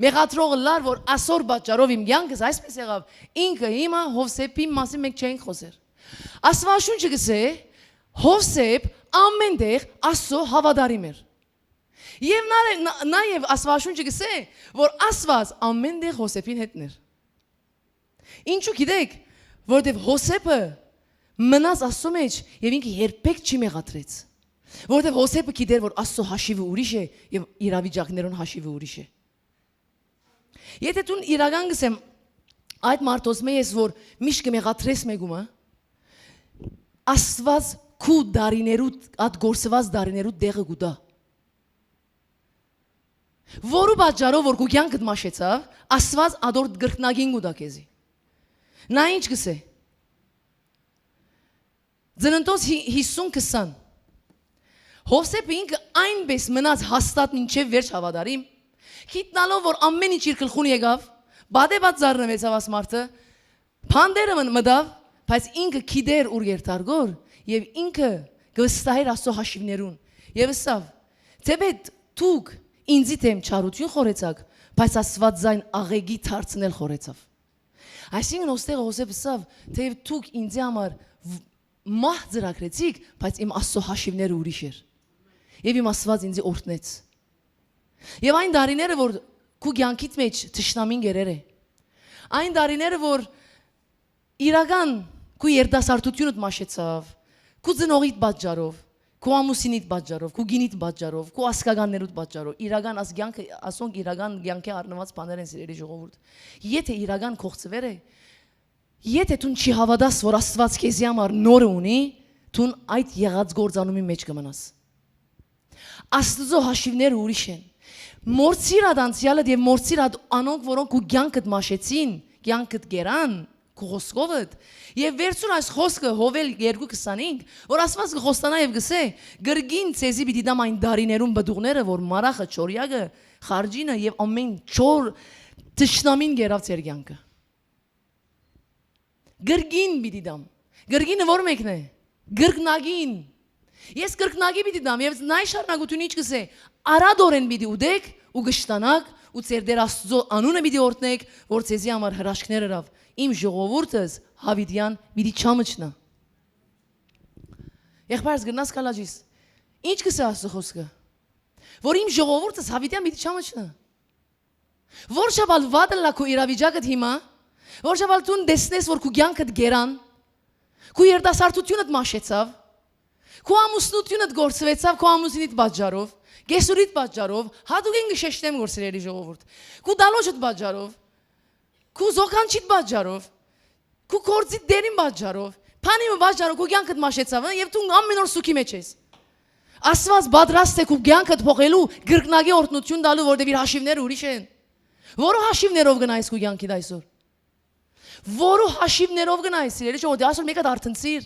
մեղադրող ըլլար, որ ասոր պատճառով իմ կյանքս այսպես եղաւ, ինքը հիմա Հովսեփի մասին մենք չենք խոսեր։ Աստուաշունչը կսե, Հովսեփ ամեն տեղ Աստծո հաւատարիմ էր։ Եվ նա-, նա-, նաեւ Աստուաշունչը կսե, որ Աստուած ամեն տեղ Հովսեփին հետն էր։ Ինչու՞ գիտեք, որովհետեւ Հովսեփը մնաց Աստծո մեջ եւ ինքը երբեք չի մեղադրեց։ Որովհետեւ Հովսեփը գիտեր, որ Աստծո հաշիվը ուրիշ է եւ իրավիճակներուն հաշիվը ուրիշ է։ Եթե դուն իրական կսեմ, այդ մարդոց մէ ես, որ միշտ կը մեղադրես մեկումը, Աստուած քու դարիներու, այդ գործուած դարիներու տեղը կու տայ։ Որու պատճառով որ քու կյանքդ մաշեցաւ, Աստուած ադոր կրկնակին կու տայ քեզի։ Նա ինչ կսե։ Ծննդոց հի-, հիսուն քսան։ Հովսեփը ինքը այնպես մնաց հաստատ մինչեւ վերջ հաւատարիմ, գիտնալով որ ամեն ինչ իր գլխուն եկաւ, պատեւած զարնուեցաւ աս մարդը, բանտերը մն-, մտաւ, բայց ինքը գիտեր ուր երթարկոր եւ ինքը կը վստահեր Աստծո հաշիվներուն։ Եւ ըսաւ. «Թէպէտ դուք ինձի դէմ չարութիւն խորեցաք, բայց Աստուածային աղէկի դարձնել խորեցաւ»։ Այսինքն, ոստեղ Հովսեփ ըսաւ, թէեւ դուք ինձի համար վ-, մահ ծրագրեցիք, բայց իմ Աստծո հաշիվները ուրիշ էր։ Եւ իմ Աստուած ինծի օրհնեց։ Եւ այն տարիները, որ քու կեանքիդ մէջ թշնամին գերեր է, այն տարիները, որ իրական քու երիտասարդութիւնդ մաշեցաւ, քու ծնողիդ պատճառով, քու ամուսինիդ պատճառով, քու կինիդ պատճառով, քու ազգականներուդ պատճառով, իրական աս կեանքը, ասոնք իրական կեանքի առնուած բաներ են, սիրելի ժողովուրդ։ Եթէ իրական կողցուեր է, եթէ դուն չի հաւատաս, որ Աստուած քեզի համար նորը ունի, դուն այդ եղած գործանումի մէջ կը մնաս։ Աստուծոյ հաշիւները ուրիշ են։ Մոռցիր ատ անցեալդ եւ մոռցիր ատ անոնք, որոնք քու կեանքդ մաշեցին, կեանքդ կերան, քու խօսքովդ, եւ վերցուր այս խօսքը Յովել երկու քսանինք, որ Աստուած կը խոստանայ եւ կ'ըսէ. «Կրկին ձեզի պիտի տամ այն տարիներուն պտուղները, որ մարախը, չորեակը, խարճինը եւ ամէն չոր թշնամին կերաւ ձեր կեանքը»։ Կրկին պիտի տամ։ Կրկինը ո՞ր մէկն է։ Կրկնակին։ Ես կրկնակի պիտի տամ, եւ նայ շարունակութիւնը ինչ կ'ըսէ. «Արատորեն պիտի ուտեք ու կշտանաք ու ձեր Տէր Աստուծոյ անունը պիտի օրհնէք, որ ձեզի համար հրաշքներ ըրաւ։ Իմ ժողովուրդս յաւիտեան պիտի չամչնայ»։ Եղբայրս, կրնաս քալաջիս։ Ինչ կ'ըսէ Աստուծոյ խօսքը։ Որ իմ ժողովուրդս յաւիտեան պիտի չամչնայ։ Որչափ ալ վատ ըլլայ քու իրավիճակդ հիմա, որչափ ալ դուն տեսնես, որ քու կեանքդ կերան, քու երիտասարդութիւնդ մաշեցաւ, քու ամուսնութիւնդ կորցուեցաւ, քու ամուսինիդ պատճառով, կեսուրիդ պատճառով, յատուկին կը շեշտեմ, որ, սիրելի ժողովուրդ, քու դալոճդ պատճառով, քու զոքանչիդ պատճառով, քու գործիդ դերին պատճառով, բանի մը պատճառով քու կեանքդ մաշեցաւ, հը, եւ դու ամէն օր սուքի մէջ ես։ Աստուած պատրաստ է քու կեանքդ փոխելու, կրկնակի օրհնութիւն տալու, որտեւ իր հաշիւները ուրիշ են։ Որո՞ւ հաշիւներով գնայ ես քու կեանքիդ այսօր։ Որո՞ւ հաշիւներով գնայ ես, սիրելի ժողովուրդ, այսօր մէկ հատ արթնցիր։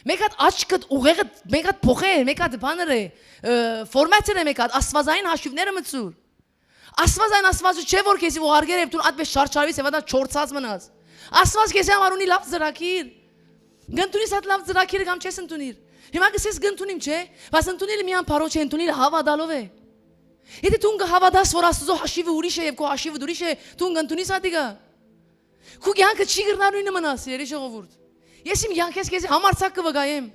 Մէկ հատ աչքդ, ուղեղդ, մէկ հատ փոխ է, մէկ հատ բաներ է, ը, ֆորմատեր է, մէկ հատ աստուածային հաշիւները մտցուր։ Աստուած այն Աստուածը չէ, որ քեզի ուղարկեր եւ դուն ատմէս չարչարվես եւ ատա չորցած մնաս։ Աստուած քեզի համար ունի լաւ ծրագիր։ Կ'ընդունիս այդ լաւ ծրագիրը կամ չես ընդունիր։ Հիմա կ'ըսես կ'ընդունիմ, չէ՞, բայց ընդունելը միայն փառոջ է, ընդունելը հաւատալով է։ Եթէ դուն կը հաւատաս, որ Աստուծոյ հաշիւը ուրիշ է եւ քո հաշիվդ ուրիշ է, դուն կ'ընդունիս ատիկա։ Քու կեանքը չի կրնար նոյնը մնալ, սիրելի ժողովուրդ։ Ես իմ կեանքէս քեզի համարձակ կը վկայեմ։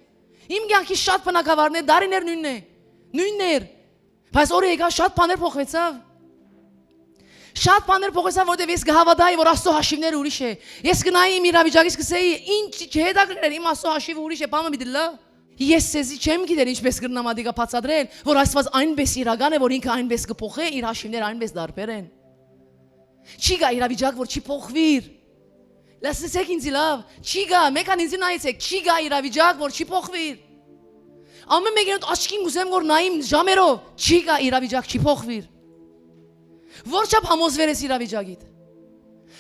Իմ կեանքի շատ բնակավարներ, դարիներ նոյնն է։ Նոյնն էր։ Բայց օրը եկայ, շատ բաներ փոխուեցաւ։ Շատ բաներ փոխուեցաւ, որտեւ ես կը հաւատայի, որ Աստուծոյ հաշիւները ուրիշ է։ Ես կը նայի իմ իրավիճակից, կ'ըսեի, «Ինչ, չհետաքրքրեր, իմ Աստուծոյ հաշիւը ուրիշ է, բանը պիտի լա»։ Ես սեզի չեմ գիտեր ինչպես կրնամ ատիկա բացատրել, որ Աստուած այնպես իրական է, որ ինքը այնպես կը փոխէ, իր հաշիւները այնպես տարբեր են։ Չի գա իրավիճակ, որ չի փոխուիր։ Լսեցէք ինձի լաւ, չի գա, մէկ ան ինձի նայեցէք, չի գա իրավիճակ, որ չի փոխուիր։ Ամէն մէկերդ աչքին կ'ուզեմ, որ նայիմ ժամերով, չի գա իրավիճակ, չի փոխուիր։ Որչափ համոզվեր ես իրավիճակիդ։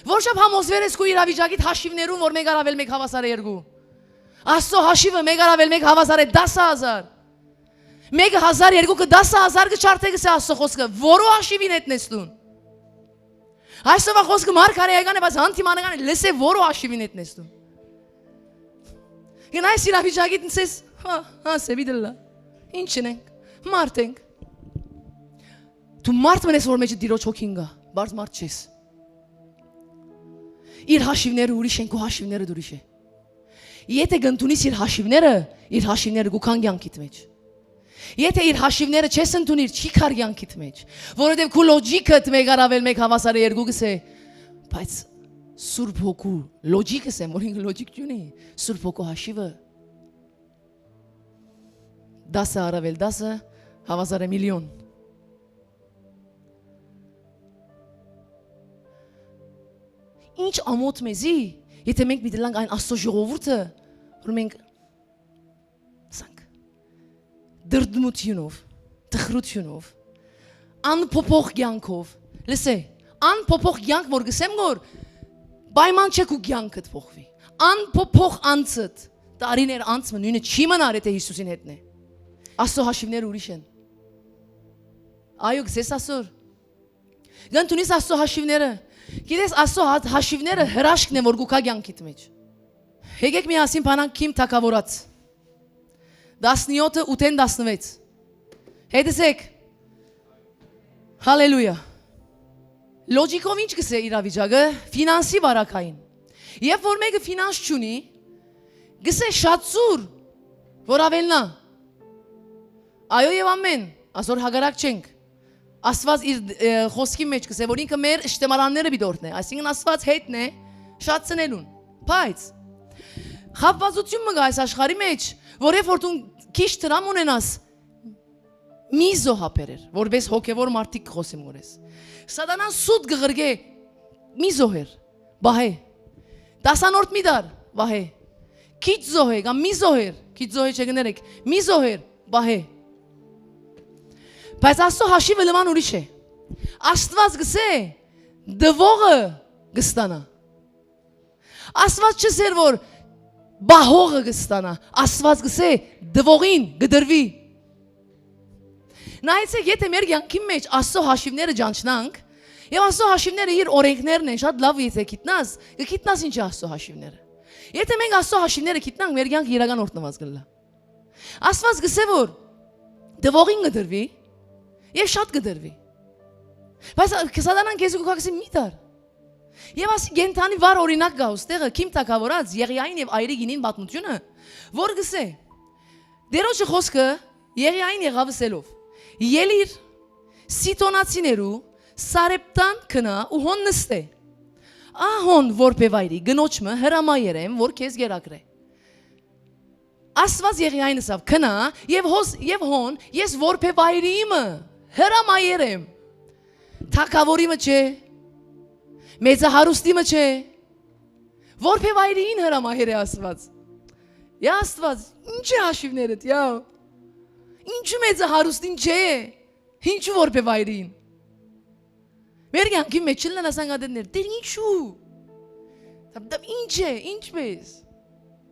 Որչափ համոզվեր ես քու իրավիճակիդ հաշիւներուն, որ մէկ առավել մէկ հաւասար է երկու։ Աստուծոյ հաշիւը մէկ առավել մէկ հաւասար է դասը հազար։ Մէկը հազար, երկուքը դասը հազար կը չարդէ, կ'ըսէ Աստուծոյ խօսքը, որո հաշիւին յետնես դուն։ Այսօրվա խօսքը մարգարեական է, բայց հանդիմանական է, լսէ որո հաշիւին յետնես դու։ Գնայ ես իրավիճակիդ, նսես, հա, հա, սեբի դլլա։ Ինչ ենք, մարդ ենք։ Դու մարդ մնես, որ մեջը Տիրոջ հոգին գա, բարձ մարդ չես։ Իր հաշիւները ուրիշ են, քո հաշիւները ուրիշ է։ Եթէ կ'ընդունիս իր հաշիւները, իր հաշիւները կու գան կեանքիդ մէջ։ Եթէ իր հաշիւները չես ընդունիր, չի գար կեանքիդ մէջ, որովհետեւ քու լոջիքդ մէկ առավել մէկ հաւասար է երկու, կ'ըսէ, բայց Սուրբ Հոգու լոջիքս եմ, որ ինքը լոջիկ չունի, Սուրբ Հոգու հաշիւը, դասը առավել դասը հաւասար է միլիոն։ Ինչ ամոթ մեզի, եթէ մենք պիտի լանք այն Աստուծոյ ժողովուրդը, որ մենք, ասենք, դրդմութիւնով, տխրութիւնով, անփոփոխ կեանքով, լսէ, անփոփոխ կեանք, որ կ'ըսեմ, որ պայման չէ քու կեանքդ փոխուի։ Անփոփոխ անձդ, տարիներ անց մը նոյնը չի մնար, եթէ Յիսուսին յետնէ։ Աստուծոյ հաշիւները ուրիշ են։ Այո, կ'ըսես այսօր։ Կ'ընդունիս Աստուծոյ հաշիւները։ Գիտես, Աստուծոյ հա-, հաշիւները հրաշքն է, որ կու գայ կեանքիդ մէջ։ Եկեք միասին բանանք Քիմ թագաւորաց։ Տասնեօթը, ութեն տասնվեց։ Հետս եք։ Հալելույա։ Լոջիկով ինչ կ'ըսէ իրավիճակը, ֆինանսի վարակային։ Երբ որ մէկը ֆինանս չունի, կ'ըսէ շատ ծուր, որ ավելնայ։ Այո եւ ամեն, ասոր հակառակ չենք։ Աստուած իր, ը, խօսքի մէջ կ'ըսէ, որ ինքը մեր շտեմարանները պիտի օրհնէ, այսինքն Աստուած հետն է շատցնելուն։ Բայց խաբուածութիւն մը կայ այս աշխարհի մէջ, որ երբ որ դուն քիչ դրամ ունենաս, մի զոհաբերեր, որպես հոգեվոր մարդիկ կ'խօսեմ գոնե։ Սատանան սուտ կ'ղրկէ, մի զոհեր, պահէ։ Տասանորդ մի տար, պահէ։ Քիչ զոհեր, կամ մի զոհեր, քիչ զոհեր չէ, կներեք, մի զոհեր, պահէ։ Բայց Աստուծոյ հաշիվը լման ուրիշ է։ Աստուած կ'ըսէ, տուողը կ'ստանայ։ Աստուած չ'ըսէր, որ պահողը կ'ստանայ։ Աստուած կ'ըսէ, տուողին կը տրուի։ Նայեցէք, եթէ մեր կեանքի մէջ Աստուծոյ հաշիվները ճանչնանք, եւ Աստուծոյ հաշիվները իր օրենքներն են, շատ լաւ եթէ գիտնաս, կը գիտնաս ինչ է Աստուծոյ հաշիվները։ Եթէ մենք Աստուծոյ հաշիվները գիտնանք, մեր կեանքը իրական օրհնուած կ'ըլլայ։ Աստուած կ'ըսէ, որ տուողին կը տրուի, եւ շատ կը տրուի։ Բայց սատանան քեզի կու գայ, կ'ըսի, մի տար։ Եւ ասի կենդանի վառ օրինակ կայ ուստեղը, Քիմ թագաւորած Եղիային եւ այրի գինին պատմութիւնը, որ կ'ըսէ, Տէրոջը խօսքը Եղիային եղաւ ըսելով. «Ելի՛ր, Սիդոնացիներու Սարեպտան գնա ու հոն նստէ։ Ահ հոն որբեվայրի կնոջ մը հրամայեր եմ, որ քեզ կերակրէ»։ Աստուած Եղիային ըսաւ. «Գնա եւ հոս, եւ հոն, ես որբեվայրի մը հրամայեր եմ»։ Թագաւորի մը չէ, մեծահարուստի մը չէ, որբեվայրին հրամայեր է Աստուած։ Յա Աստուած, ի՞նչ է հաշիվներդ, յա։ Ինչու մեծահարուստին չէ, ինչու որբեվայրին։ Մեր կեանքի մէջ չլնան ասանք ադեններ, Տէր, ինչու։ Դապ, դապ, ի՞նչ է, ի՞նչպես։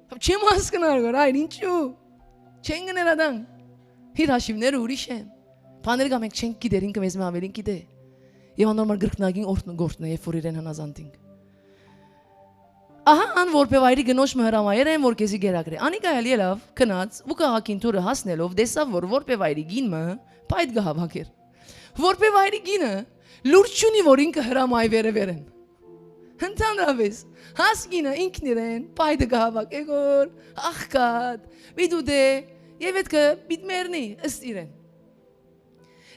Դապ, չեմ հասկնար գոր, այլ ինչու։ Չեն կներ ադան։ Իր հաշիվները ուրիշ են։ Բաներ կա մենք չենք գիտեր, ինքը մեզմէ աւելին գիտէ։ Եւ անոր մար կրկնակին օրհն-, գործն է, երբ որ իրեն հնազանդ ենք։ Ահա ան որբեվայրի կնոջ մը հրամայեր են, որ քեզի կերակրէ։ Անիկա ալ ելաւ, գնաց ու քաղաքին դուռը հասնելով տեսաւ, որ որբեվայրի կին մը փայտ կը հաւաքէր։ Որբեվայրի կինը լուրջ չունի, որ ինքը հրամայ վերեւեր են։ Ընդհանրապես, հաս կինը ինքն իրեն փայտը կը հաւաքէ գոր, աղքատ, պիտի ուտէ, եւ ետքը պիտի մեռնի ըստ իրեն։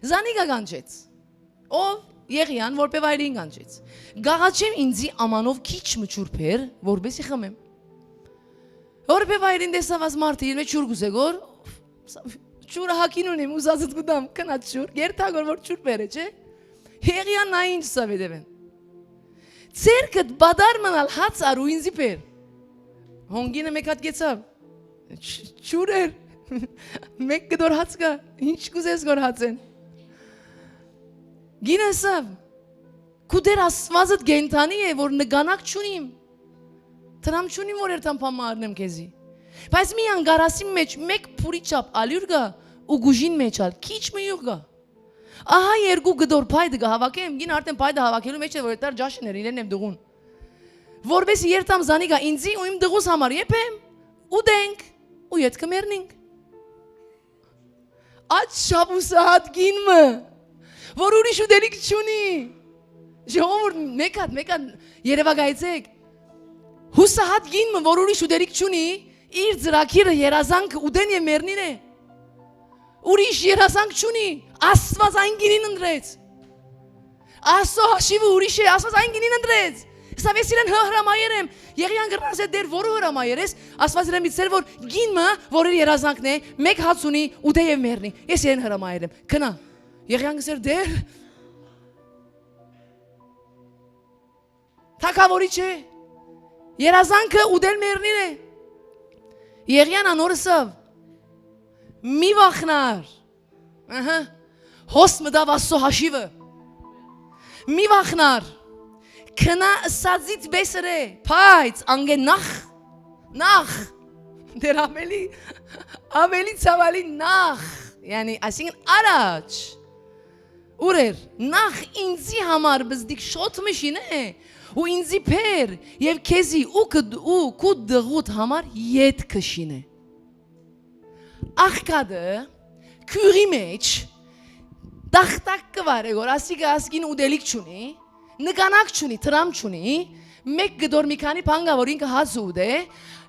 Զանիկա կանչեց։ Ով Եղիան, որբեվայրին կանչեց։ Կ'աղաչեմ ինծի ամանով քիչ մը ջուր բեր, որպեսզի խմեմ։ Որբեվայրին տեսաւ աս մարդը, իր մեջ ջուր կ'ուզէ գոր, ջուրը հագին ունեմ, ուզածդ կու տամ, քնած ջուր, երթա գոր որ ջուր բերէ, չէ՞։ Եղիան նայ ինչ սա վետեւեն։ Ձերքդ պատար մնալ հաց առ ու ինծի բեր։ Հոն կինը մէկ հատ կեցաւ։ Չ-, ջուր էր։ Մէկ կտոր հաց կայ, ինչ կ'ուզես գոր հացեն։ Կինը ըսաւ. «Քու Տէր Աստուածդ կենդանի է, որ նկանակ չունիմ։ Դրամ չունիմ, որ երթամ բան մը առնեմ քեզի։ Բայց մի անկարասին մէջ մէկ փուրի չափ ալիուր կայ ու գուժին մէջ ալ քիչ մը իւղ կայ։ Ահա երկու կտոր փայտը կը հաւաքեմ, կին արդեն փայտը հաւաքելու մէջ է, որ երթար ճաշ ըներ իրեն եւ տղուն։ Որպեսզի երթամ զանիկա ինծի ու իմ տղուս համար եփեմ, ուտենք ու ետքը մեռնենք»։ Աչափ ու սահատ կին մը, որ ուրիշ ուտելիք չունի։ Ժողովուրդ, մէկ հատ, մէկ հատ երեւակայեցէք։ Հուսահատ կին մը, որ ուրիշ ուտելիք չունի, իր ծրագիրը երազանքը ուտեն եւ մեռնին է։ Ուրիշ երազանք չունի, Աստուած այն կինին ընտրեց։ Աստծո հաշիվը ուրիշ է, Աստուած այն կինին ընտրեց։ Սա ես իրեն հը-, հրամայեր եմ, Եղիան կրնաս է դեր որը հրամայեր ես, Աստուած իրեն միտցեր, որ կին մը, որ իր երազանքն է, մեկ հաց ունի, ուտե եւ մեռնի։ Ես իրեն հրամայեր եմ, քնա։ Եղիան կսեր դեր, թակավորի չէ, երազանքը ուտել մեռնին է։ Եղիան անոր ըսավ. «Մի վախնար»։ Ահա, հոս մտավ Աստծո հաշիվը։ «Մի վախնար, քնա ըսածիդ պէս ըրէ, բայց անգէ նախ, նախ, դեռ ավելի, ավելի ցաւալի նախ, յանի, այսինքն առաջ, ուր էր, նախ ինձի համար բզդիկ շոթ մը շինէ ու ինձի փեր եւ քեզի ու քդ-, ու քու դղուդ համար յետ կը շինէ»։ Աղքատը քիւղի մէջ տախտակ կը վարէ, որ ասիկա ասկին ուտելիք չունի, նկանակ չունի, դրամ չունի, Մէկ կտոր մի քանի բան կայ, որ ինքը հաց ուտէ,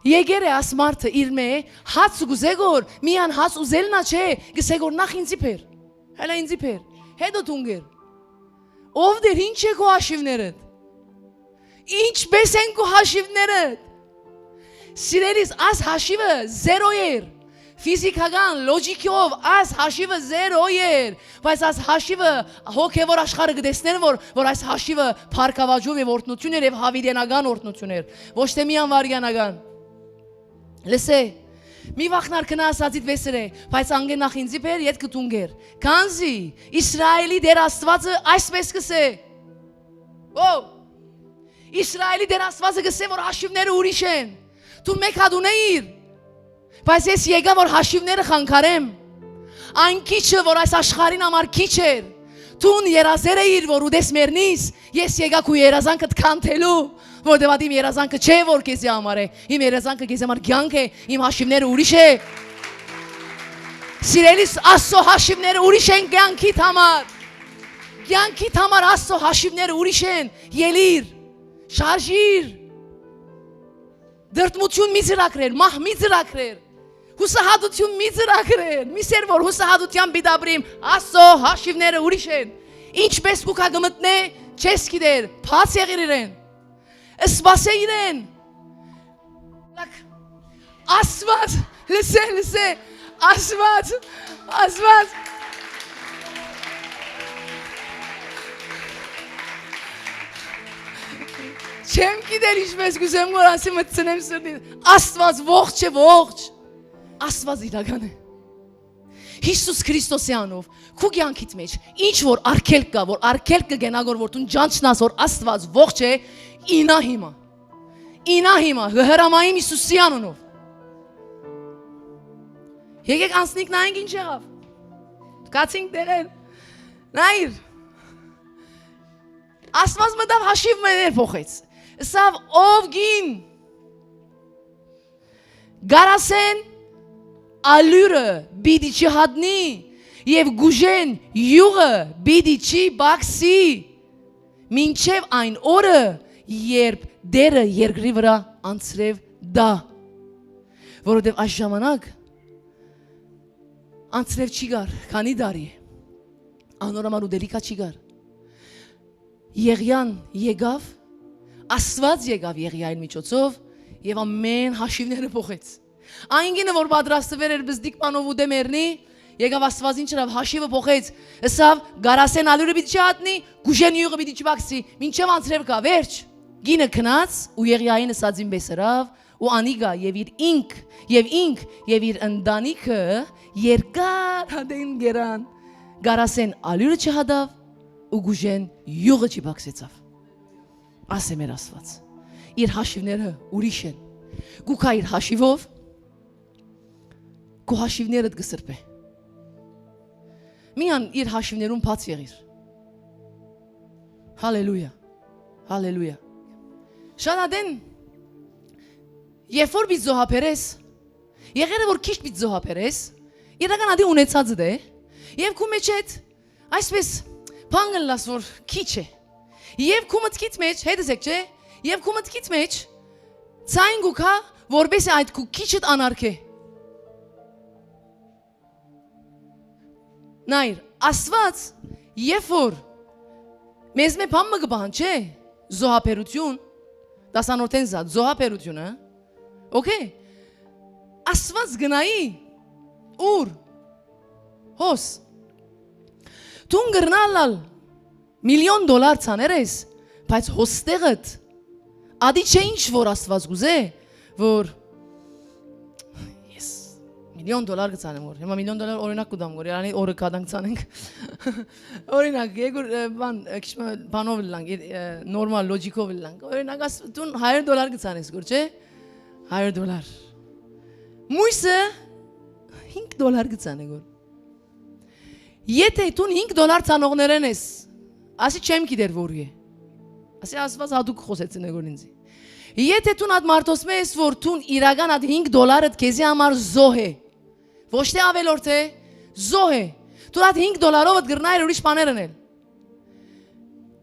եկեր է աս մարդը իրմէ, հաց կ'ուզէ գոր, միան հաց ուզելն ա չէ, կ'ըսէ գոր նախ ինծի բեր, հելա ինծի բեր, հետո դուն կեր։ Ո՞վ դեր, ի՞նչ է քու հաշիվներդ։ Ի՞նչպէս են քու հաշիվներդ։ Սիրելիս, աս հաշիվը զերո էր։ Ֆիզիքական լոճիկով աս հաշիվը զերո էր, բայց աս հաշիվը հոգեվոր աշխարհը կը տեսնեն, որ, որ այս հաշիվը բարգաւաճով եւ օրհնություն էր եւ յաւիտենական օրհնություն էր, ոչ թէ միան վարյանական։ Լսէ, մի վախնար, քնա, ասածիդ վեսեր է, բայց անգէ նախ ինծի բեր, յետ կը տուն կեր։ Քանզի Իսրայելի Տեր Աստուածը այսպես կ'ըսէ. Ո, Իսրայելի Տեր Աստուածը կ'ըսէ, որ հաշիվները ուրիշ են։ Դուն մէկ հատ ունեիր, բայց ես եկայ, որ հաշիվները խանգարեմ։ Այն քիչը, որ այս աշխարհին համար քիչ էր, դուն երազեր էիր, որ ուտես մեռնիս, ես եկայ քու երազանքդ քանթելու, որտեւ ատ իմ երազանքը չէ, որ քեզի համար է, իմ երազանքը քեզի համար կեանք է, իմ հաշիվները ուրիշ է։ Սիրելիս, Աստծո հաշիվները ուրիշ են կեանքիդ համար։ Կեանքիդ համար Աստծո հաշիվները ուրիշ են, ելիր, շարժիր։ Դրդմութիւն մի ծրագրեր, մահ մի ծրագրեր, յուսահատութիւն մի ծրագրեր, մի սեր որ յուսահատութեան պիտի ապրիմ, Աստծո հաշիվները ուրիշ են։ Ինչպէս կուքա կը մտնէ, չես գիտեր, բաց եղիր իրեն, սպասէ իրեն։ Լաք, Աստուած, լսէ, լսէ, Աստուած, Աստուած։ Չեմ գիտեր ինչպես կ'ուզեմ որ ասի մտցնեմ սրտի։ Աստուած ողջ է, ողջ։ Աստուած իրական է։ Յիսուս Քրիստոսի անով քու կեանքիդ մեջ ինչ որ արգելք կայ, որ արգելք կը կենա գոր որ դուն ճանչնաս որ Աստուած ողջ է, ինա հիմա։ Ինա հիմա, կը հրամայեմ Յիսուսի անունով։ Եկեք անցնենք նայենք ինչ եղավ։ Գացինք դերեր։ Նայիր։ Աստված մտավ հաշիվ մը ներ փոխեց։ Ըսաւ. «Ով գին գարասեն ալիւրը պիտի չհատնի եւ գուժեն իւղը պիտի չբաքսի, մինչեւ այն օրը, երբ Տէրը երկրի վրայ անձրեւ տայ»։ Որովհետեւ այս ժամանակ անձրեւ չի գար, քանի՞ տարի է, անոր համար ուտելիքա չի գար։ Եղիան եկաւ, Աստուած եկաւ Եղիային միջոցով եւ ամէն հաշիվները փոխեց։ Այն կինը, որ պատրաստուեր էր բզդիկ բանով ուտէ մեռնի, եկաւ Աստուած ինչ ըրաւ, հաշիվը փոխեց, ըսաւ. «Գարասեն ալիւրը պիտի չհատնի, գուժեն իւղը պիտի չբաքսի, մինչեւ անձրեւ գայ, վերջ»։ Կինը գնաց ու Եղիային ըսածին պէս ըրաւ, ու անիկա եւ իր ինք, եւ ինք, եւ իր ընտանիքը երկար ատեն կերան, գարասեն ալիւրը չհատաւ ու գուժեն իւղը չբաքսեցաւ։ Ասէ մեր Աստուած. իր հաշիվները ուրիշ են։ Կու գայ իր հաշիվով, քու հաշիվներդ կը սրբէ։ Միան իր հաշիվներուն բաց եղիր։ Հալելույա։ Հալելույա։ Շատ ատեն, երբ որ պիտի զոհաբերես, եղերը որ քիչ պիտի զոհաբերես, իրական ատի ունեցածդ է, եւ քու մեջ էդ այսպես բան ըլլաս որ քիչ է, եւ քու մտքիդ մեջ, հետս եք, չէ՞, եւ քու մտքիդ մեջ ցայն կու գայ, որպեսզի այդ քու քիչդ անարգէ։ Նայր, Աստված, երբ որ մեզմէ բան մը կը պահանջէ, զոհաբերություն, դասանորդէն զատ, զոհաբերությունը, օքեյ, Աստված գնայի, ուր, հոս, դուն կրնալ ալ միլիոն դոլար ցաներ ես, բայց հոստեղդ, ադի չէ ինչ որ Աստված կուզէ, որ ես միլիոն դոլար կցանեմ որ, հիմա միլիոն դոլար օրինակ կու տամ որ, Երանի օրը կադանք ցանենք։ Օրինակ, երկուր, ը, բան, ը, քիչ մը բանով լանք, ը, նորմալ լոջիկով լանք։ Օրինակ, աս, դուն հարիւր դոլար կցանես գոր, չէ՞։ Հարիւր դոլար։ Մույսը հինգ դոլար կցանե գոր։ Եթե դուն հինգ դոլար ցանողներէն ես, ասի չեմ գիտեր որու է։ Ասի Աստված հատուկ խօսեցին է գոր ինձի։ Եթե դուն այդ մարդոց մե ես, որ դուն իրական այդ հինգ դոլարդ քեզի համար զոհ է, ոչ թե ավելորդ է, զոհ է, դու այդ հինգ դոլարով դ գրնայր ուրիշ բաներ անել։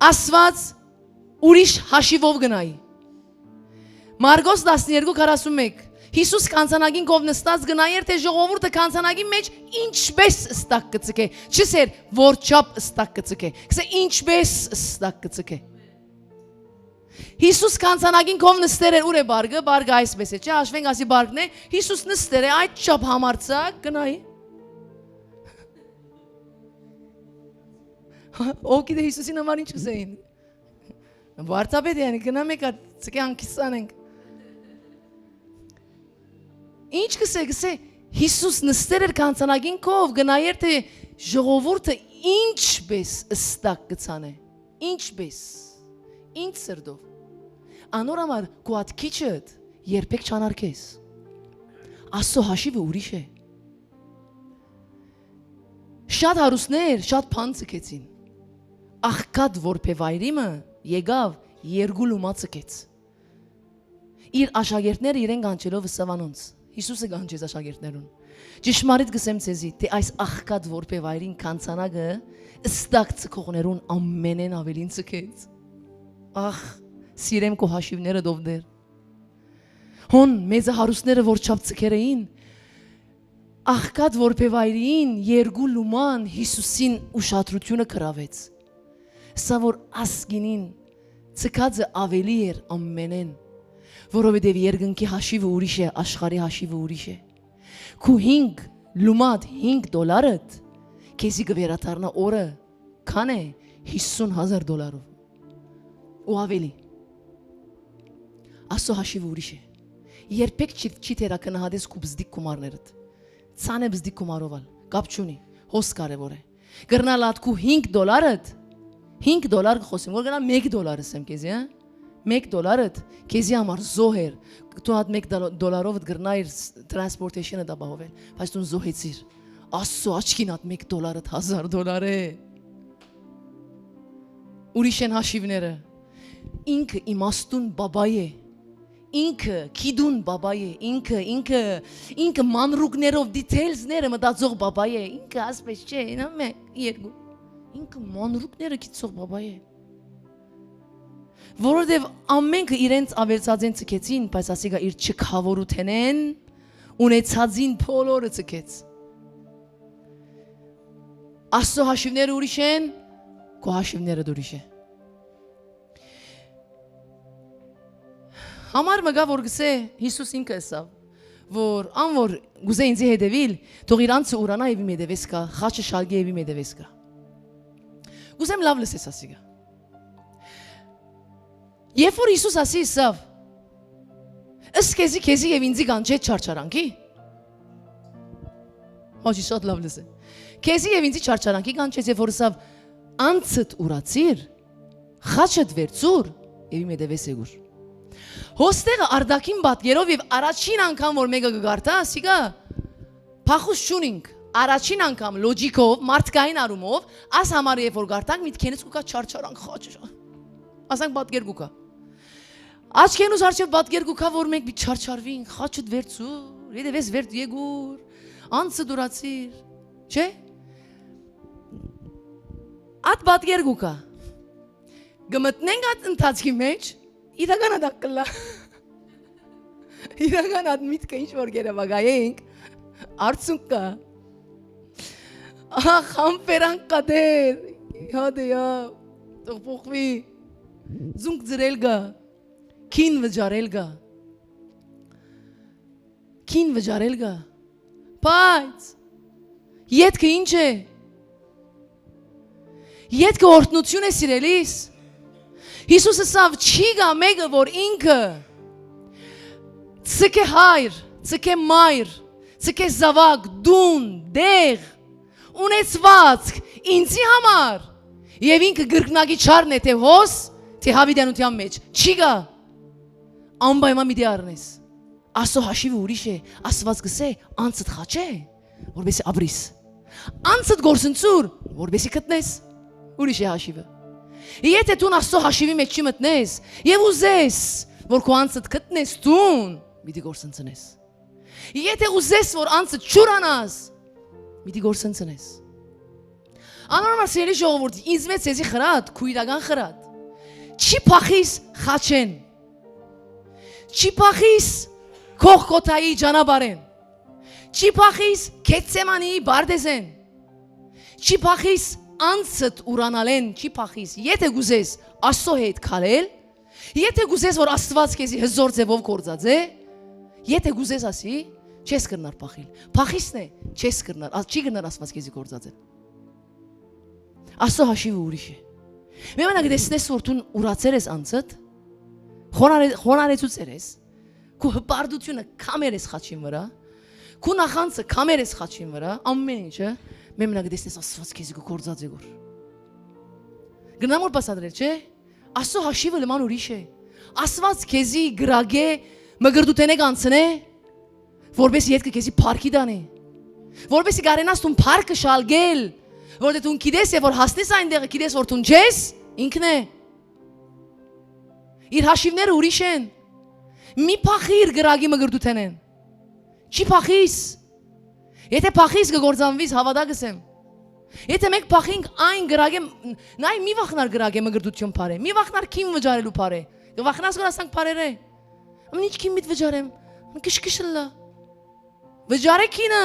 Աստված ուրիշ հաշիվով գնայի։ Մարկոս տասներկու քառասունմեկ։ Յիսուս կանցանակին կով նստած կը նայէր, թէ ժողովուրդը կանցանակին մէջ ինչպէս ստակ կը ձգէ։ Չ'ըսէր, որ չափ ստակ կը ձգէ։ Կ'ըսէ, ինչպէս ստակ կը ձգէ։ Յիսուս կանցանակին կով նստեր էր, ուր է բարգը, բարգը այսպէս է, չէ՞, հաշվենք ասի բարգն է, Յիսուս նստեր է, այդ չափ համարձակ, կը նայի։ Ո գիտէ Յիսուսին համար ինչ կ'ըսէին։ Վարդապետ, յանի, գնա մէկ հատ, ցկե անկիսան ենք։ Ինչ կ'ըսէ, կ'ըսէ, Յիսուս նստեր էր կանցանակին կով, կը նայէր, թէ ժողովուրդը ինչպէս ստակ կը ցանէ, ինչպէս, ինչ սրտով։ Անոր համար քու ատքիչդ երբեք չանարգես։ Աստծո հաշիվը ուրիշ է։ Շատ հարուստներ շատ բան ձգեցին։ Աղքատ որբեվայրի մը եկաւ, երկու լումա ձգեց։ Իր աշակերտները իրեն կանչելով ըսաւ անոնց. Յիսուսը կանչեց աշակերտներուն. «Ճշմարիտ կ'ըսեմ ձեզի, թէ այս աղքատ որբեվայրին կանցանակը ստակ ձգողներուն ամենէն աւելին ձգեց»։ Ախ, սիրեմ քո հաշիվները, Դովդեր։ Հոն մեծահարուստները որ չափ ձգեր էին, աղքատ որբեվայրին երկու լուման Յիսուսին ուշադրութիւնը գրաւեց։ Սա որ ասկինին ձգածը աւելի էր ամենէն, որովհետեւ երկնքի հաշիվը ուրիշ է, աշխարհի հաշիվը ուրիշ է։ Քու հինգ լումատ, հինգ դոլարդ քեզի կը վերադառնայ օրը քան է հիսուն հազար դոլարով ու աւելի։ Աստծո հաշիվը ուրիշ է։ Երբեք չի, չի թերագնահատես քու բզդիկ գումարներդ։ Ցան է բզդիկ գումարով ալ, կապ չունի, հոս կարեւոր է։ Կրնալ ատ քու հինգ դոլարդ, հինգ դոլար կը խօսեմ, որ կրնալ մէկ դոլար ըսեմ քեզի, հա։ Մէկ դոլարդ քեզի համար զոհ էր։ Դու ատ մէկ դոլարովդ կրնայիր transportation-ը ապահովել, բայց դուն զոհեցիր։ Աստծո աչքին ատ մէկ դոլարդ հազար դոլար է։ Ուրիշ են հաշիվները։ Ինքը իմաստուն բաբայ է։ Ինքը գիտուն բաբայ է։ Ինքը, ինքը, ինքը մանրուկներով, details-ները մտածող բաբայ է։ Ինքը ասպես չէ, ինա մէ, երկու։ Ինքը մանրուկները գիտող բաբայ է։ Որովհետեւ ամենքը իրենց աւելցած են, ձգեցին, բայց ասիկա իր չքաւորութենէն ունեցածին բոլորը ձգեց։ Աստծո հաշիվները ուրիշ են, քո հաշիվները ուրիշ է։ Համար մը կայ, որ գսէ, Յիսուս ինքը ըսաւ, որ ան որ գուզէ ինձի հետեւիլ, թող իր անձը ուրանայ եւ իմ հետեւէս գայ, խաչը շալկէ եւ իմ հետեւէս գայ։ Գուզեմ լաւ լսես ասիկա։ Երբ որ Յիսուս ասի ըսաւ, «Ըս քեզի, քեզի եւ ինձի կանչեց չարչարանքի», հոջի շատ լաւ լսե։ «Քեզի եւ ինձի չարչարանքի կանչեց», եւ որ ըսաւ, «Անցդ ուրացիր, խաչդ վերցուր եւ իմ հետեւէս եկուր»։ Հոստեղը արտաքին պատկերով եւ առաջին անգամ որ մէկը կը կարդայ, ասիկա փախուստ չունինք։ Առաջին անգամ լոջիկով, մարդկային առումով, աս համար երբ որ կարդանք, միտքենից կու գայ չարչարանք, խաչը, ասենք պատկեր կու գայ։ Աչքենուս արջեւ պատկեր կու գայ, որ մենք մի չարչարվին, խաչդ վերցուր, հետեւէս վեր եկուր, անցը դուրացիր, չէ՞։ Ատ պատկեր կու գայ։ Կը մտնենք այդ ընթացքի մեջ, իրական ատակ կլա։ Իրական այդ միտքը ինչ որ գերեվագայենք, արդյունք կա։ Ախ, համբերան կա դեր, հա դե յա, թող փոխվի, զունք ձրել կա, քին վճարել կա, քին վճարել կա, բայց ետքը ինչ է, ետքը օրհնություն է, սիրելիս։ Յիսուս ըսաւ, չի գա մեկը, որ ինքը ցկե հայր, ցկե մայր, ցկե զաւակ, դուն, դեղ, ունեցվածք, ինձի համար, եւ ինքը կրկնակի չառնէ, թէ հոս, թէ հավիտենութեան մեջ, չի գա, անպայման պիտի առնես։ Աստծո հաշիվը ուրիշ է, Աստված կ'ըսէ, անցդ խաչէ, որպեսզի ապրիս։ Անցդ գործընծուր, որպեսզի գտնես։ Ուրիշ է հաշիվը։ Եթէ դուն Աստծո հաշիվի մեջ չի մտնես, եւ ուզես, որ քո անցդ գտնես, դուն պիտի գործընծնես։ Եթէ ուզես, որ անցդ չուրանաս, պիտի գործընծնես։ Անոր համար, սիրելի ժողովուրդ, ինձ մէջ, ձեզի խրատ, քու իրական խրատ, չի փախիս խաչէն, Չի փախիս Գողգոթայի ճանապարհէն։ Չի փախիս Գեթսեմանի պարտէզէն։ Չի փախիս անձդ ուրանալէն, չի փախիս։ Եթէ կ'ուզես Աստծո հետ քալել, եթէ կ'ուզես որ Աստուած քեզի հզոր ձեւով գործած է, եթէ կ'ուզես ասի, չես կրնար փախիլ։ Փախիսն է, չես կրնար, ա-, չի կրնար Աստուած քեզի գործածել։ Աստծո հաշիվը ուրիշ է։ Մեմենակ տեսնես որ դուն ուրացեր ես անձդ, խոնարհ-, խոնարհեցուցեր ես, քու հպարտությունը քամեր ես խաչին վրա, քու նախանձը քամեր ես խաչին վրա, ամեն ինչը, մեմենակ տեսնես Աստուած քեզի կու գործած է գոր։ Գնամ որ բացատրել, չէ՞։ Աստծո հաշիվը լման ուրիշ է։ Աստուած քեզի կրակէ մկրտութենէ կանցնէ, որպէս ետքը քեզի փառքի տանի, որպէս կարենաս դուն փառքը շալկել, որտեղ դուն գիտես եւ որ հասնես այնտեղը, գիտես որ դուն չես, ինքն է։ Իր հաշիվները ուրիշ են։ Մի փախիր կրակի մկրտութենէն։ Չի փախիս։ Եթէ փախիս կը գործանվիս, հաւատա կ'ըսեմ։ Եթէ մենք փախինք այն կրակէ, նայ, մի վախնար կրակէ մկրտութիւն բարէ, մի վախնար քին վճարելու բարէ։ Կը վախնաս որ ասանք բարերէ։ Ամեն ինչ քին միտ վճարեմ, կշկշ ըլլայ։ Վճարէ քինը։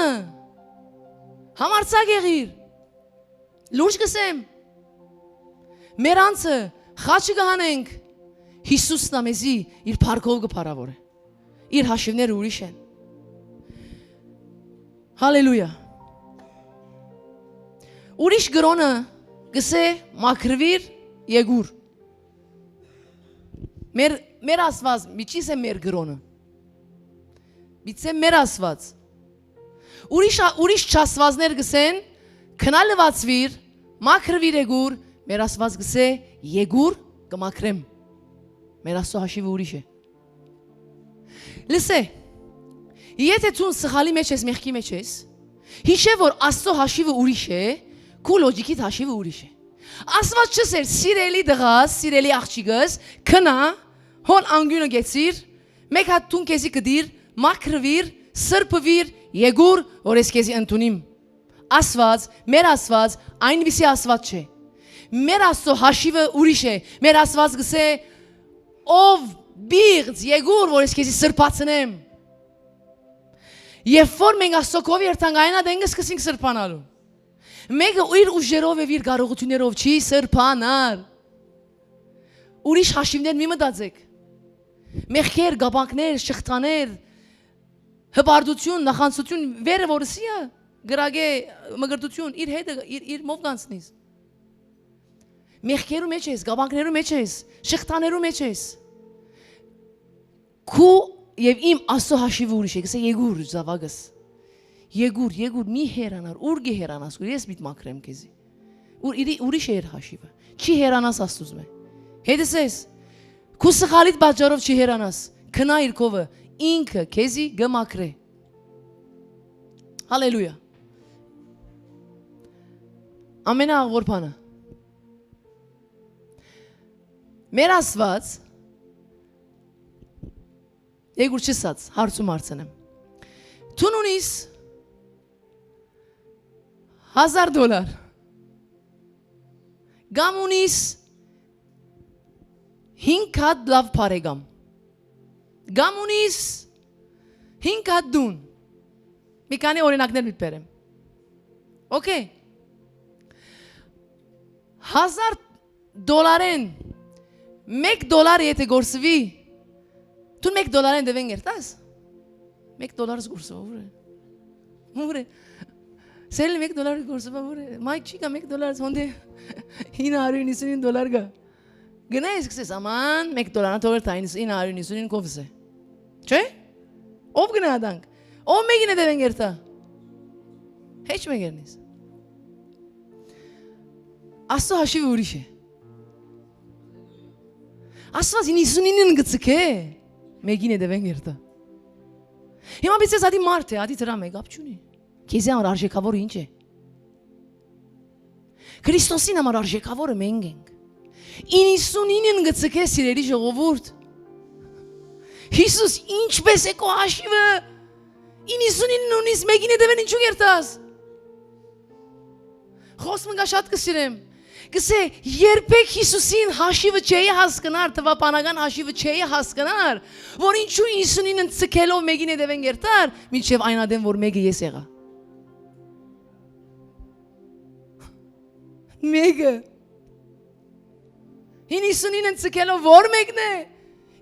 Համարձակ եղիր։ Լուրջ կ'ըսեմ։ Մեր անձը խաչը կը հանենք, Յիսուսն ա մեզի իր փառքով կը փառաւորէ։ Իր հաշիվները ուրիշ են։ Հալելույա։ Ուրիշ կրոնը կ'ըսէ մաքրուիր, եկուր։ Մեր, մեր Աստուած, մի չի ասեմ մեր կրոնը։ Միցե մեր Աստուած։ Ուրիշ, ուրիշ չաստուածներ կ'ըսեն, քնա լուացուիր, մաքրուիր, եկուր, մեր Աստուած կ'ըսէ, եկուր, կը մաքրեմ։ Մեր Աստծո հաշիվը ուրիշ է։ Լսէ, եթէ դուն սխալի մեջ ես, մեղքի մեջ ես, յիշէ որ Աստծո հաշիվը ուրիշ է, քու լոճիքիդ հաշիվը ուրիշ է։ Աստուած չ'ըսեր, սիրելի տղաս, սիրելի աղջիկս, քնա, հոն անկիւնը կեցիր, մեկ հատ դուն քեզի կդիր, մաքրուիր, սրբուիր, եկուր, որ ես քեզի ընդունիմ։ Աստուած, մեր Աստուած, այնպիսի Աստուած չէ։ Մեր Աստծո հաշիվը ուրիշ է։ Մեր Աստուած կ'ըսէ, ով բիղծ, եկուր, որ ես քեզի սրբացնեմ։ Երբ որ մենք Աստծո քով երթանք, այն ատեն կը սկսենք սրբանալու։ Մեկը իր ուժերով եւ իր կարողութիւններով չի սրբանար։ Ուրիշ հաշիվներ մի մտածեք։ Մեղքեր, կապանքներ, շղթաներ, հպարտություն, նախանձություն, վերը որ սիա, կրակէ մկրտություն, իր հետը, իր, իր մով կանցնիս։ Մեղքերու մեջ ես, կապանքներու մեջ ես, շղթաներու մեջ ես։ Քու եւ իմ Աստծո հաշիվը ուրիշ է, կ'ըսէ, եկուր, զաւակս։ Եկուր, եկուր, մի հեռանար, ո՞ւր կը հեռանաս, քու, ես միտ մաքրեմ քեզի։ Ուրի-, ուրիշ է իր հաշիվը։ Չի հեռանաս Աստուծմէ։ Հետս ես, քու սխալիդ պատճառով չի հեռանաս, քնա իր քովը, ինքը քեզի կը մաքրէ։ Հալելույա։ Ամենաաղոր բանը։ Մեր Աստուած, եկուր չսած, հարցում հարցնեմ։ Դուն ունիս հազար դոլար, կամ ունիս հինգ հատ լաւ բարեկամ, կամ ունիս հինգ հատ դուն։ Մի քանի օրինակներ միտ բերեմ։ Okay։ Հազար դոլարէն մեկ դոլար եթէ գործուի, դուն մեկ դոլարէն դեւեն կերտաս։ Մեկ դոլար զգործուա, ո՞ւր է։ Ո՞ւր է։ Սերել մեկ դոլար գործուա, ո՞ւր է։ Մայք չի կա մեկ դոլար, հոնդե հինը հարիւր իննսունին դոլար կա։ Գնա ես կսես, աման, մեկ դոլար, թող երթայ, իննսունին, հինը հարիւր իննսունին կովս է։ Չէ՞։ Ո՞վ գնա ատանք։ Ո՞վ մեկին է դեւեն կերտա։ Հեչ մեկերնից։ Աստծո հաշիվը ուրիշ է։ Աստված իննսունինն կը ցկէ, մեկին է դեւեն կերտա։ Հիմա պիտի ասես, ադի մարդ է, ադի դրամ է, կապ չունի։ Քեզի համար արժեքավորը ինչ է։ Քրիստոսին համար արժեքավորը մենք ենք։ Իննսունինն կը ցկէ, սիրելի ժողովուրդ։ Յիսուս, ինչպես է քո հաշիվը, իննսունինն ունիս, մեկին է դեւեն ինչու կերտաս։ Խոսքը շատ կը սիրեմ։ Կսե, երբեք Յիսուսին հաշիվը չէի հասկնար, թվաբանական հաշիվը չէի հասկնար, որ ինչու ինսունին ընծկելով մեկին հետևէն կերթար, մինչեւ այն ատեն որ մեկը ես եղայ։ Մեկը։ Հին ինսունին ընծկելով որ մեկն է,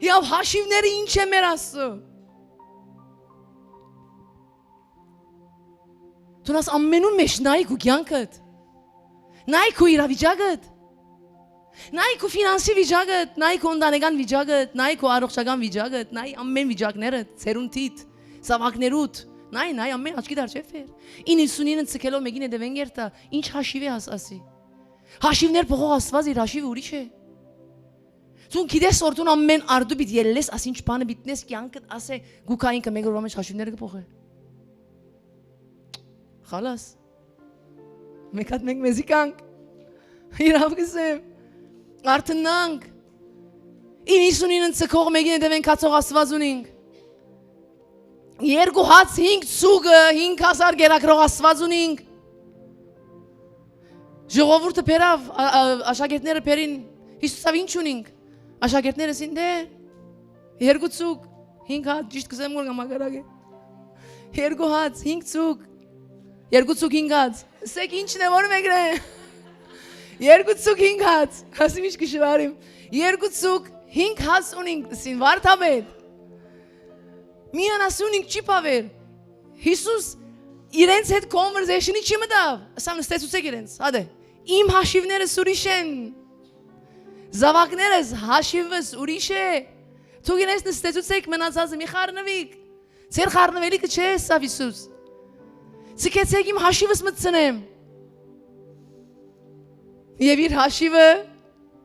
եւ հաշիվները ինչ է մեր Աստծո։ Դուն աս ամենուն մեջ նայ քու կեանքդ, նայ քու իրավիճակդ, նայ քու ֆինանսի վիճակդ, նայ քու ընտանեկան վիճակդ, նայ քու առողջական վիճակդ, նայ ամեն վիճակներդ, ծերունդիդ, զաւակներուդ, նայ, նայ ամեն աչքի դար չէ՞ ֆեր։ Հին ինսունին ընծկելով մեկին հետեւէն կերթա, ինչ հաշիվ է աս-, ասի։ Հաշիվներ փոխող Աստուած իր հաշիվը ուրիշ է։ Դուն գիտես որ դուն ամեն արդու պիտի ելլես, աս ինչ բանը պիտի տես, կեանքդ ասե, գուքա ինքը մէկ օրուան մեջ հաշիվները կը փոխէ։ Խալաս։ Մէկ հատ մենք մեզի կանք։ Իրաւ կսեմ։ Արթնանք։ Իմ Յիսունին ընծկող մեկին հետեւէն գացող Աստուած ունինք։ Երկու հաց, հինգ ծուկը, հինգ հազար կերակրող Աստուած ունինք։ Ժողովուրդը բերաւ, ա-, ա-, աշակերտները բերին, Յիսուսաւ, ինչ ունինք։ Աշակերտները ասին, դե, երկու ծուկ, հինգ հաց, ճիշդ կսեմ որ կամ հակառակ է։ Երկու հաց, հինգ ծուկ, երկու ծուկ, հինգ հաց։ Սեք ինչն է, որ մեկն է։ Երկու ծուկ, հինգ հաց։ Ասի, միշտ կշվարիմ։ Երկու ծուկ, հինգ հաց ունինք, սին վարդապետ։ Միան ասի, ունինք չի բաւեր։ Յիսուս իրենց հետ conversation-ի չի մտաւ։ Ասամ, նստեցուցեք իրենց, հատե։ Իմ հաշիվներս ուրիշ են։ Զաւակներս, հաշիվս ուրիշ է։ Դուք իրենց նստեցուցեք, մնացածը մի խառնվիք։ Ձեր խառնվելիքը չէ, սա Յիսուս։ Ցկեցեք իմ հաշիվս մտցնեմ։ Եւ իր հաշիվը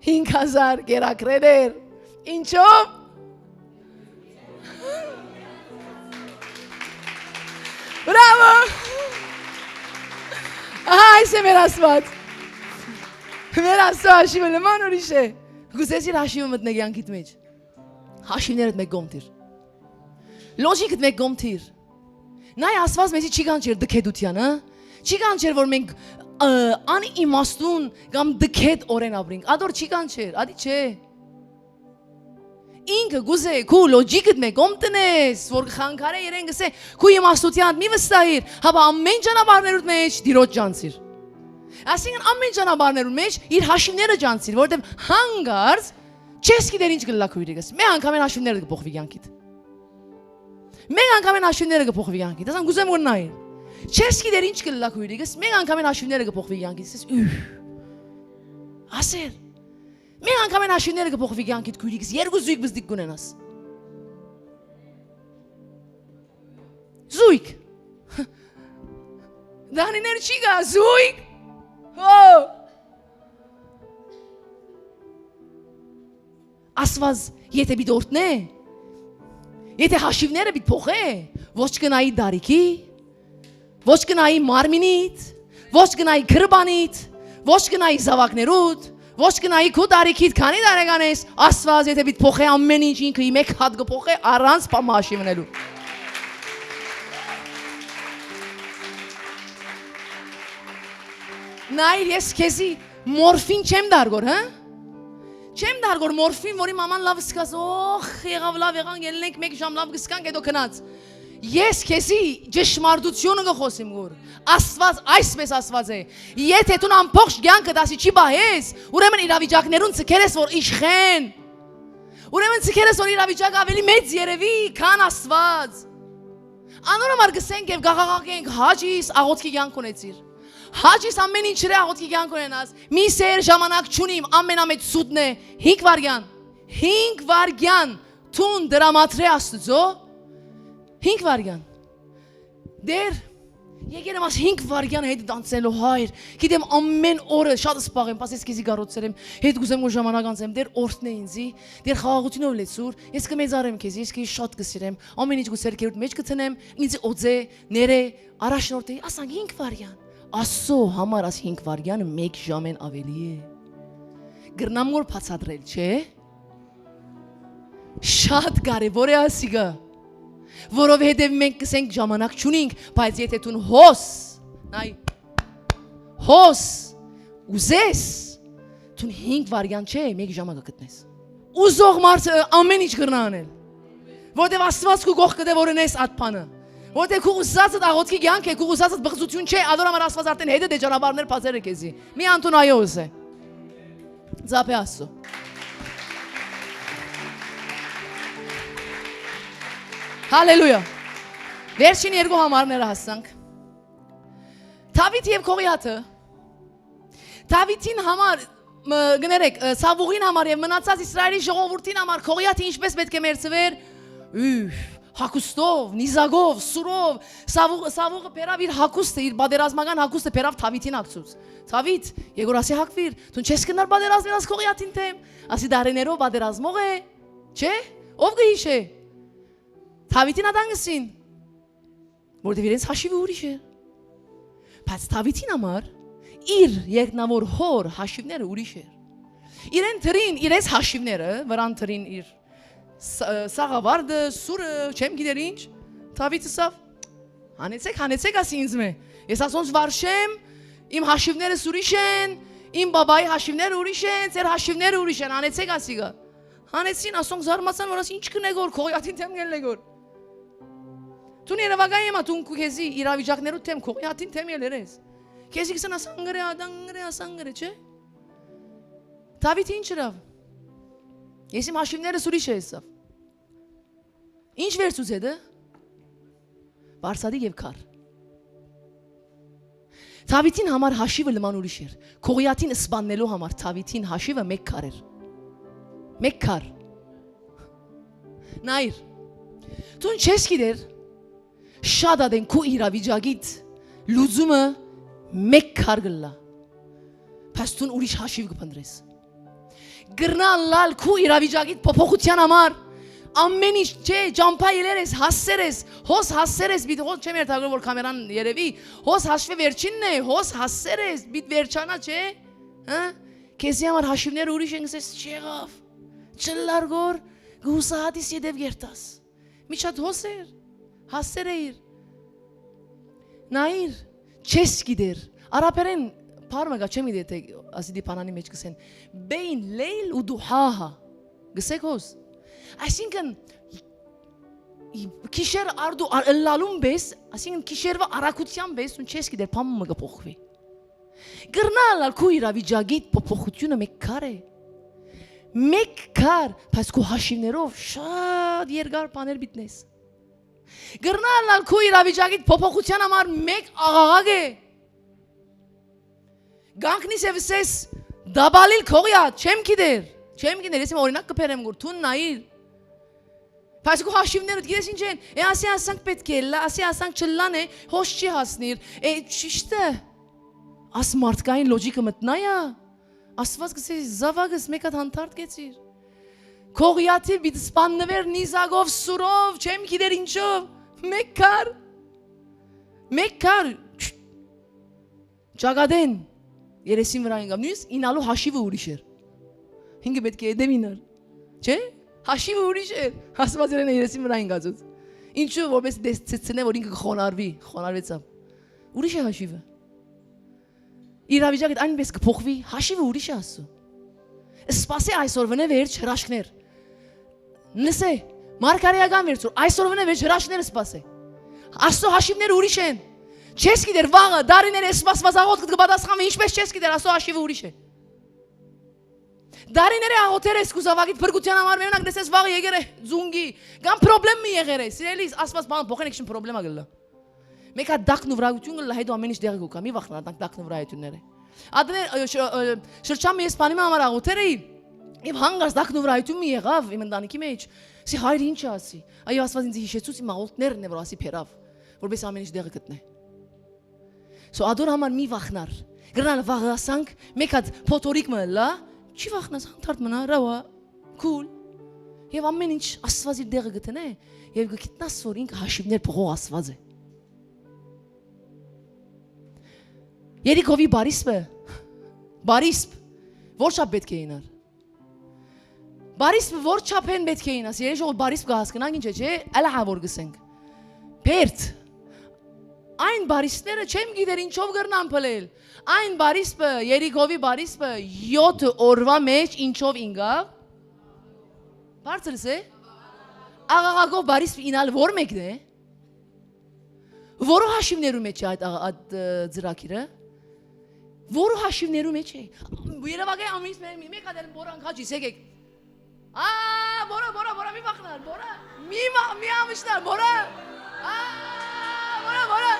հինգ հազար կերակրել էր։ Ինչով։ Բրավո։ Ահա այս է մեր Աստուած։ Մեր Աստուած հաշիվը նման ուրիշ է։ Գուցե իր հաշիվը մտնեք յանքիդ մեջ։ Հաշիվներդ մէկ կողմ դիր։ Լոժիկդ մէկ կողմ դիր։ Նայ, Աստուած մեզի չի կանչեր դքեդութեանը, չի կանչեր որ մենք, ը, անիմաստուն կամ դքեդ օրեն ապրենք։ Ադոր չի կանչեր, ադի չէ։ Ինքը գուզե քու լոջիկդ մէկ կողմ տնես, որ կխանգարե իրեն, կսե, քու իմաստութեանդ մի վստահիր, հապա ամեն ճանապարհներուդ մեջ Տիրոջ ճանցիր։ Այսինքն ամեն ճանապարհներուն մեջ իր հաշիվները ճանցիր, որովհետեւ հանգարց չես գիտեր ինչ կլլա քու իրիկս։ Մէկ անգամէն հաշիվները կփոխվի կյանքիդ։ Մէկ անգամէն հաշիվները կփոխվի կյանքիդ։ Ասեմ, կուզեմ որ նայ։ Չես գիտեր ինչ կլլա քու իրիկս, մէկ անգամէն հաշիվները կփոխվի կյանքիդ։ Ասես, «Ուրհ, ասեր»։ Մէկ անգամէն հաշիվները կփոխվի կյանքիդ քու իրիկս, երկու զույգ բզդիկ կունենաս։ Զույգ։ Դանիներ չի գա, զույգ։ Հո։ Աստուած, եթե պիտի օրհնէ, եթե հաշիվները պիտի փոխէ, ոչ կնայի դարիքի, ոչ կնայի մարմինիդ, ոչ կնայի գրպանիդ, ոչ կնայի զաւակներուդ, ոչ կնայի քու դարիքիդ, քանի տարեկան ես, Աստուած, եթե պիտի փոխէ ամեն ինչ, ինքը ի մէկ հատ կփոխէ առանց բան հաշիվնելու։ Նայր, ես քեզի մորֆին չեմ դարգոր, հա՞։ Չեմ դարգոր մորֆին, որ իմ մաման լաւ սկաց, օխ, եղաւ լաւ, եղանք, ելնենք, մէկ ժամ լաւ կսկանք, հետո գնաց։ Ես քեզի ճշմարտությունը կը խօսեմ, որ Աստված այսպես ասված է. «Եթե դուն ամբողջ կյանքդ ասի չի պահես, ուրեմն իրավիճակներուն ցկեր ես, որ իշխեն։ Ուրեմն ցկեր ես, որ իրավիճակը ավելի մեծ երևի, քան Աստված»։ Անոր համար կսենք եւ կաղաղակենք. «Հաճիս աղոթքի կյանք ունեցիր։ Հաճիս ամեն ինչ աղոթքի կյանք ունենաս։ Մի սեր ժամանակ չունիմ, ամենամեծ սուտն է։ Հինգ վարգյան, հինգ վարգյան դուն դրամատրե Աստուծո, հինգ վարգյան։ Դեր, եկել եմ աս հինգ վարգյան հետ անցնելու, Հայր։ Գիտեմ, ամեն օրը շատ սպաղ եմ, պասես քեզի գառոցեր եմ, հետ կուզեմ որ ժամանակ անցեմ, Դեր օրհնե ինձի, Դեր խաղաղությունով լեցուր, ես կմեծարեմ քեզի, ես քեզի շատ կսիրեմ, ամեն ինչ քու ձեռքերուդ մեջ կցնեմ, ինձի օծե, ներե, առաջնորդե, ասանք հինգ վարգյան։ Աստծո համար աս հինգ վարգյանը մէկ ժամեն ավելի է։ Կրնամ որ բացատրել, չէ՞։ Շատ կարևոր է ասիկը, որովհետև մենք կսենք ժամանակ չունինք, բայց եթե դուն հոս, նայ, հոս, ուզես, Դուն հինգ վայրկեան չէ, մէկ ժամը կը գտնես։ Ուզող մարդը ամէն ինչ կրնայ անել։ Որտեւ Աստուած քու կողքդ է, որ ընես այդ բանը։ Որտեւ քու ուզածդ աղօթքի կեանք է, քու ուզածդ բղծութիւն չէ, ադոր համար Աստուած արդէն հետդ է, ճանապարհներ բացեր է քեզի։ Մի անդուն այո ըսէ։ Ծափե Աստծո։ Հալելույա։ Վերջին երկու համարները հասանք։ Դաւիթ եւ Գողիաթը։ Դաւիթին համար, մ-, կներեք, ը, Սաւուղին համար եւ մնացած Իսրայէլի ժողովուրդին համար Գողիաթը ինչպէս պէտք է մերձուէր, ուֆ, հագուստով, նիզակով, սուրով, Սաւուղ-, Սաւուղը բերաւ իր հագուստը, իր պատերազմական հագուստը բերաւ Դաւիթին ակցուց։ Դաւիթ, Եգոր ասի հագուիր, դուն չես գնար պատերազմել աս Գողիաթին դէմ, ասի դարիներով պատերազմող է, չէ՞, ով կը յիշէ, Դաւիթին ատան գսին, որտեւ իրենց հաշիվը ուրիշ է։ Բայց Դաւիթին համար իր երկնաւոր հօր հաշիվները ուրիշ էր։ Իրեն դրին, իրենց հաշիվները, վրան դրին իր ս-, սաղավարտը, սուրը, չեմ գիտեր ինչ, Դաւիթ ըսաւ, «Հանեցեք, հանեցեք», ասի ինձ մէ։ «Ես ասոնց վարժեմ, իմ հաշիվներս ուրիշ են, իմ բաբայի հաշիվները ուրիշ են, ձեր հաշիվները ուրիշ են, հանեցեք», ասի գա։ Հանեցին, ասոնք զարմացան, որ ասի, «Ինչ կնեք որ, Գողիաթին դէմ ելնեք որ։ Դուն երեւակայ եմա, դուն քու քեզի իրավիճակներու դէմ, Գողիաթին դէմ ելեր ես։ Քեզի կսեն ասան գրե, ադան գրե, ասան գրե, չէ՞»։ Դաւիթ ինչ ըրաւ։ «Ես իմ հաշիվներս ուրիշ է», ըսաւ։ Ինչ վերցուց հետը։ Վարսատի եւ քար։ Դաւիթին համար հաշիվը լման ուրիշ էր։ Գողիաթին սպաննելու համար Դաւիթին հաշիվը մէկ քար էր։ Մէկ քար։ Նայիր, դուն չես գիտեր, շատ ատեն քու իրավիճակիդ լուծումը մէկ քար կ'ըլլայ, բայց դուն ուրիշ հաշիվ կը փնտրես։ Կրնայ ըլլալ քու իրավիճակիդ փոփոխութեան համար, ամէն ինչ, չէ, ճամբայ ելեր ես, հասցեր ես, հոս հասցեր ես, պիտի հոս չեմ երթագրում որ քամերան երևի, հոս հաշվի վերջինն է, հոս հասցեր ես, պիտի վերջանայ, չէ՞, հը՞։ Քեզի համար հաշիվները ուրիշ են, կ'ըսես, «Չեղաւ, չըլլար գոր, կը հուսահատիս ետեւ կերթաս»։ Միջատ հոս էր, հասցեր էիր։ Նայիր, չես գիտեր։ Արաբերէն բառ մը կայ, չեմ գիտեր թէ ասի դիփանանի մէջ կ'ըսեն, «Բեյն լեյլ ու դուհահա», կ'ըսեք հոս։ Այսինքն, գիշեր արդու ա-, ըլլալուն պէս, այսինքն գիշերվա արագութեան պէս, դուն չես գիտեր, բան մը կը փոխուի։ Կրնայ ըլլալ քու իրավիճակիդ փոփոխութիւնը մէկ քար է։ Մէկ քար, բայց քու հաշիվներով շատ երկար բաներ պիտի նես։ Կրնայ ըլլալ քու իրավիճակիդ փոփոխութեան համար մէկ աղաղակ է։ Կանգնիս եւ ըսես, «Դաբալիլ Գողիաթ, չեմ գիտեր, չեմ գիտեր», ես իմ օրինակ կը բերեմ գուր, դուն նայիր։ Բայց քու հաշիվներդ գիտես ինչ են, է, ասի ասանք պէտք է ըլլայ, ասի ասանք չըլլան է, հոս չի հասնիր, է, ճիշդ է, աս մարդկային լոջիկը մտնայ ա, Աստված կ'ըսէ, «Զաւակս, մէկ հատ հանդարտ կեցիր։ Գողիաթի պիտի սպաննուեր նիզակով, սուրով, չեմ գիտեր ինչով, մէկ քար, մէկ քար, չկատեն երեսին վրայ ինկաւ, նույնիսկ ինալու հաշիվը ուրիշ էր։ Ինքը պէտք է ետեւ ինար, չէ՞։ Հաշիվը ուրիշ էր, Աստված իրեն երեսին վրայ ինկածուց։ Ինչու՞, որպէս դες-, ցցնէ, որ ինքը կխոնարհուի, խոնարհուեցաւ։ Ուրիշ է հաշիվը։ Իրավիճակը այնպես կփոխուի, հաշիվը ուրիշ է Աստծո։ Սպասե այսօր վնե վերջ հրաշքներ։ Լսե, մարգարեական վերցուր, այսօր վնե վերջ հրաշքները սպասե։ Աստծո հաշիվները ուրիշ են։ Չես գիտեր վաղը, դարիները սպասված աղոթքը կպատասխանվի, ինչպես չես գիտեր, Աստծո հաշիվը ուրիշ է։ Դարիները աղոթեր ես քու զավակիդ փրկության համար, մենակ լսես վաղը եկեր է ձունգի, կամ պրոբլեմ մի եղեր է, սիրելիս, Աստված բան փոխեն, եկշին պրոբլեմա գլլա։ Մեկ հատ դակն ու վրայություն կլա, հետո ամեն ինչ դեղը կուքա, մի վախնան, դանք դակն ու վրայությունները։ Ադներ, ը, շ-, ը, շրջան մի ես բանի մը համար աղոթեր էի, և հանգարց դակն ու վրայություն մի եղավ իմ ընտանիքի մեջ, սի հայր ինչ ասի, այո, Աստված ինձ հիշեցուց իմ աղոթներն է, որ ասի փերավ, որպես ամեն ինչ դեղը գտնե։ So, ադոր համար մի վախնար, գրնալ վաղը ասանք, մեկ հատ փոթորիկ մը լա, չի վախնաս, հանդարտ մնա, ռավա, cool, և ամեն ինչ Աստված իր դեղը գտնե, և գտնաս, որ ինքը հաշիվներ փոխող Աստված է։ Երիքովի բարիսպը, բարիսպ, որ չափ պետք է ինար։ Բարիսպը որ չափ են պետք է ինաս, երեշ որ բարիսպ կը հասկնանք ինչ է, չէ՞, ալա հա որ գսենք։ Բերդ, այն բարիսպները չեմ գիտեր ինչով կրնան փլել։ Այն բարիսպը, Երիքովի բարիսպը, յոթ օրուայ մէջ ինչով ինկաւ։ Բարձր է։ Աղաղակով բարիսպ ինալ որ մեկն է։ Որո հաշիվներու մէջ է այդ, այդ, ը, ծրագիրը։ Որո հաշիվներու մէջ է։ Երեւակայ ամիս մէ-, մի, մեկ հատ էլ բորան քաչի, սեգեկ։ Ա, բորա, բորա, բորա, մի բախնար, բորա։ Մի մա-, մի ամշնար, բորա։ Ա, բորա, բորա։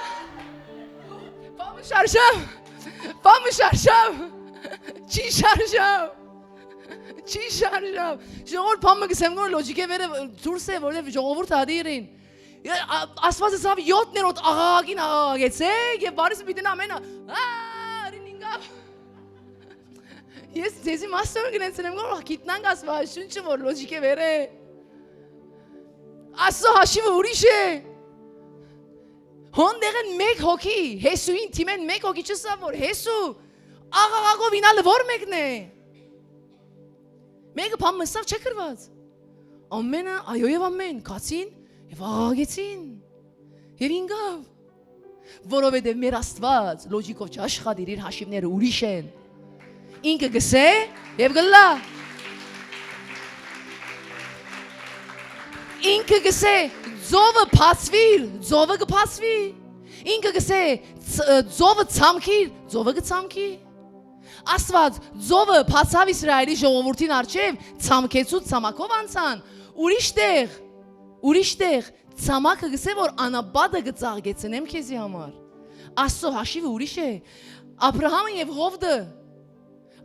Պամը շարժամ, պամը շարժամ, չի շարժամ, չի շարժամ։ Ժողովուրդ պամը կսեմ գոր լոջիկե վերը դուրս է, որտեվ ժողովուրդ ադիրին։ Ա-, Աստված ասաւ յոթ ներոտ աղաղակին աղաղակեցեք եւ բարիս պիտի ամենը։ Ա, արին ինգա։ Ես ձեզի մասով կնեցնեմ գոր գիտնանք Աստված շունչը որ լոջիկե վեր է։ Աստծո հաշիվը ուրիշ է։ Հոն դեղեն մեկ հոգի, Հեսուին թիմեն մեկ հոգի չսա որ Հեսու աղաղակով ինալը որ մեկն է։ Մեկը բան մսավ չէ գրված։ Ամենը, այո եւ ամեն, կացին եւ աղաղակեցին։ Եւ ինգավ, որովհետեւ մեր Աստված լոջիկով չաշխատիր, իր հաշիվները ուրիշ են։ Ինքը գսե եւ գլա։ Ինքը գսե, «Ձովը բացվիր», ձովը կբացվի։ Ինքը գսե, «Ց-, ը, ձովը ցամքիր», ձովը կցամքի։ Աստված ձովը բացաւ Իսրայելի ժողովուրդին առջեւ, ցամքեցուց ցամաքով անցան, ուրիշ տեղ, ուրիշ տեղ, ցամաքը գսե որ անապատը կծաղկեցնեմ քեզի համար։ Աստծո հաշիվը ուրիշ է։ Աբրահամը եւ Ղովդը,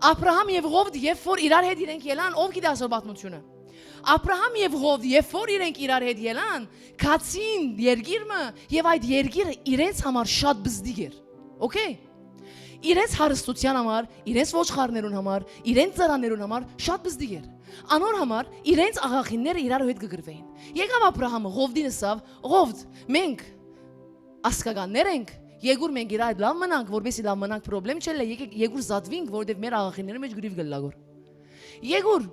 Աբրահամ եւ Ղովդ երբ որ իրար հետ իրենք ելան, ով գիտի ասոր պատմությունը։ Աբրահամ եւ Ղովդ երբ որ իրենք իրար հետ ելան, գացին երկիր մը եւ այդ երկիրը իրենց համար շատ բզդիկ էր։ Okay։ Իրենց հարստության համար, իրենց ոչխարներուն համար, իրենց ծառաներուն համար շատ բզդիկ էր։ Անոր համար իրենց աղախինները իրար հետ կգրվեին։ Եկաւ Աբրահամը, Ղովդին ըսաւ. «Ղովդ, մենք ասկականներ ենք, եկուր մենք իր այդ լաւ մնանք, որպեսի լաւ մնանք պրոբլեմ չելլէ, եկեք, եկուր զատվինք, որովհետեւ մեր աղախիններու մէջ գրիվ կլլա գոր։ Եկուր,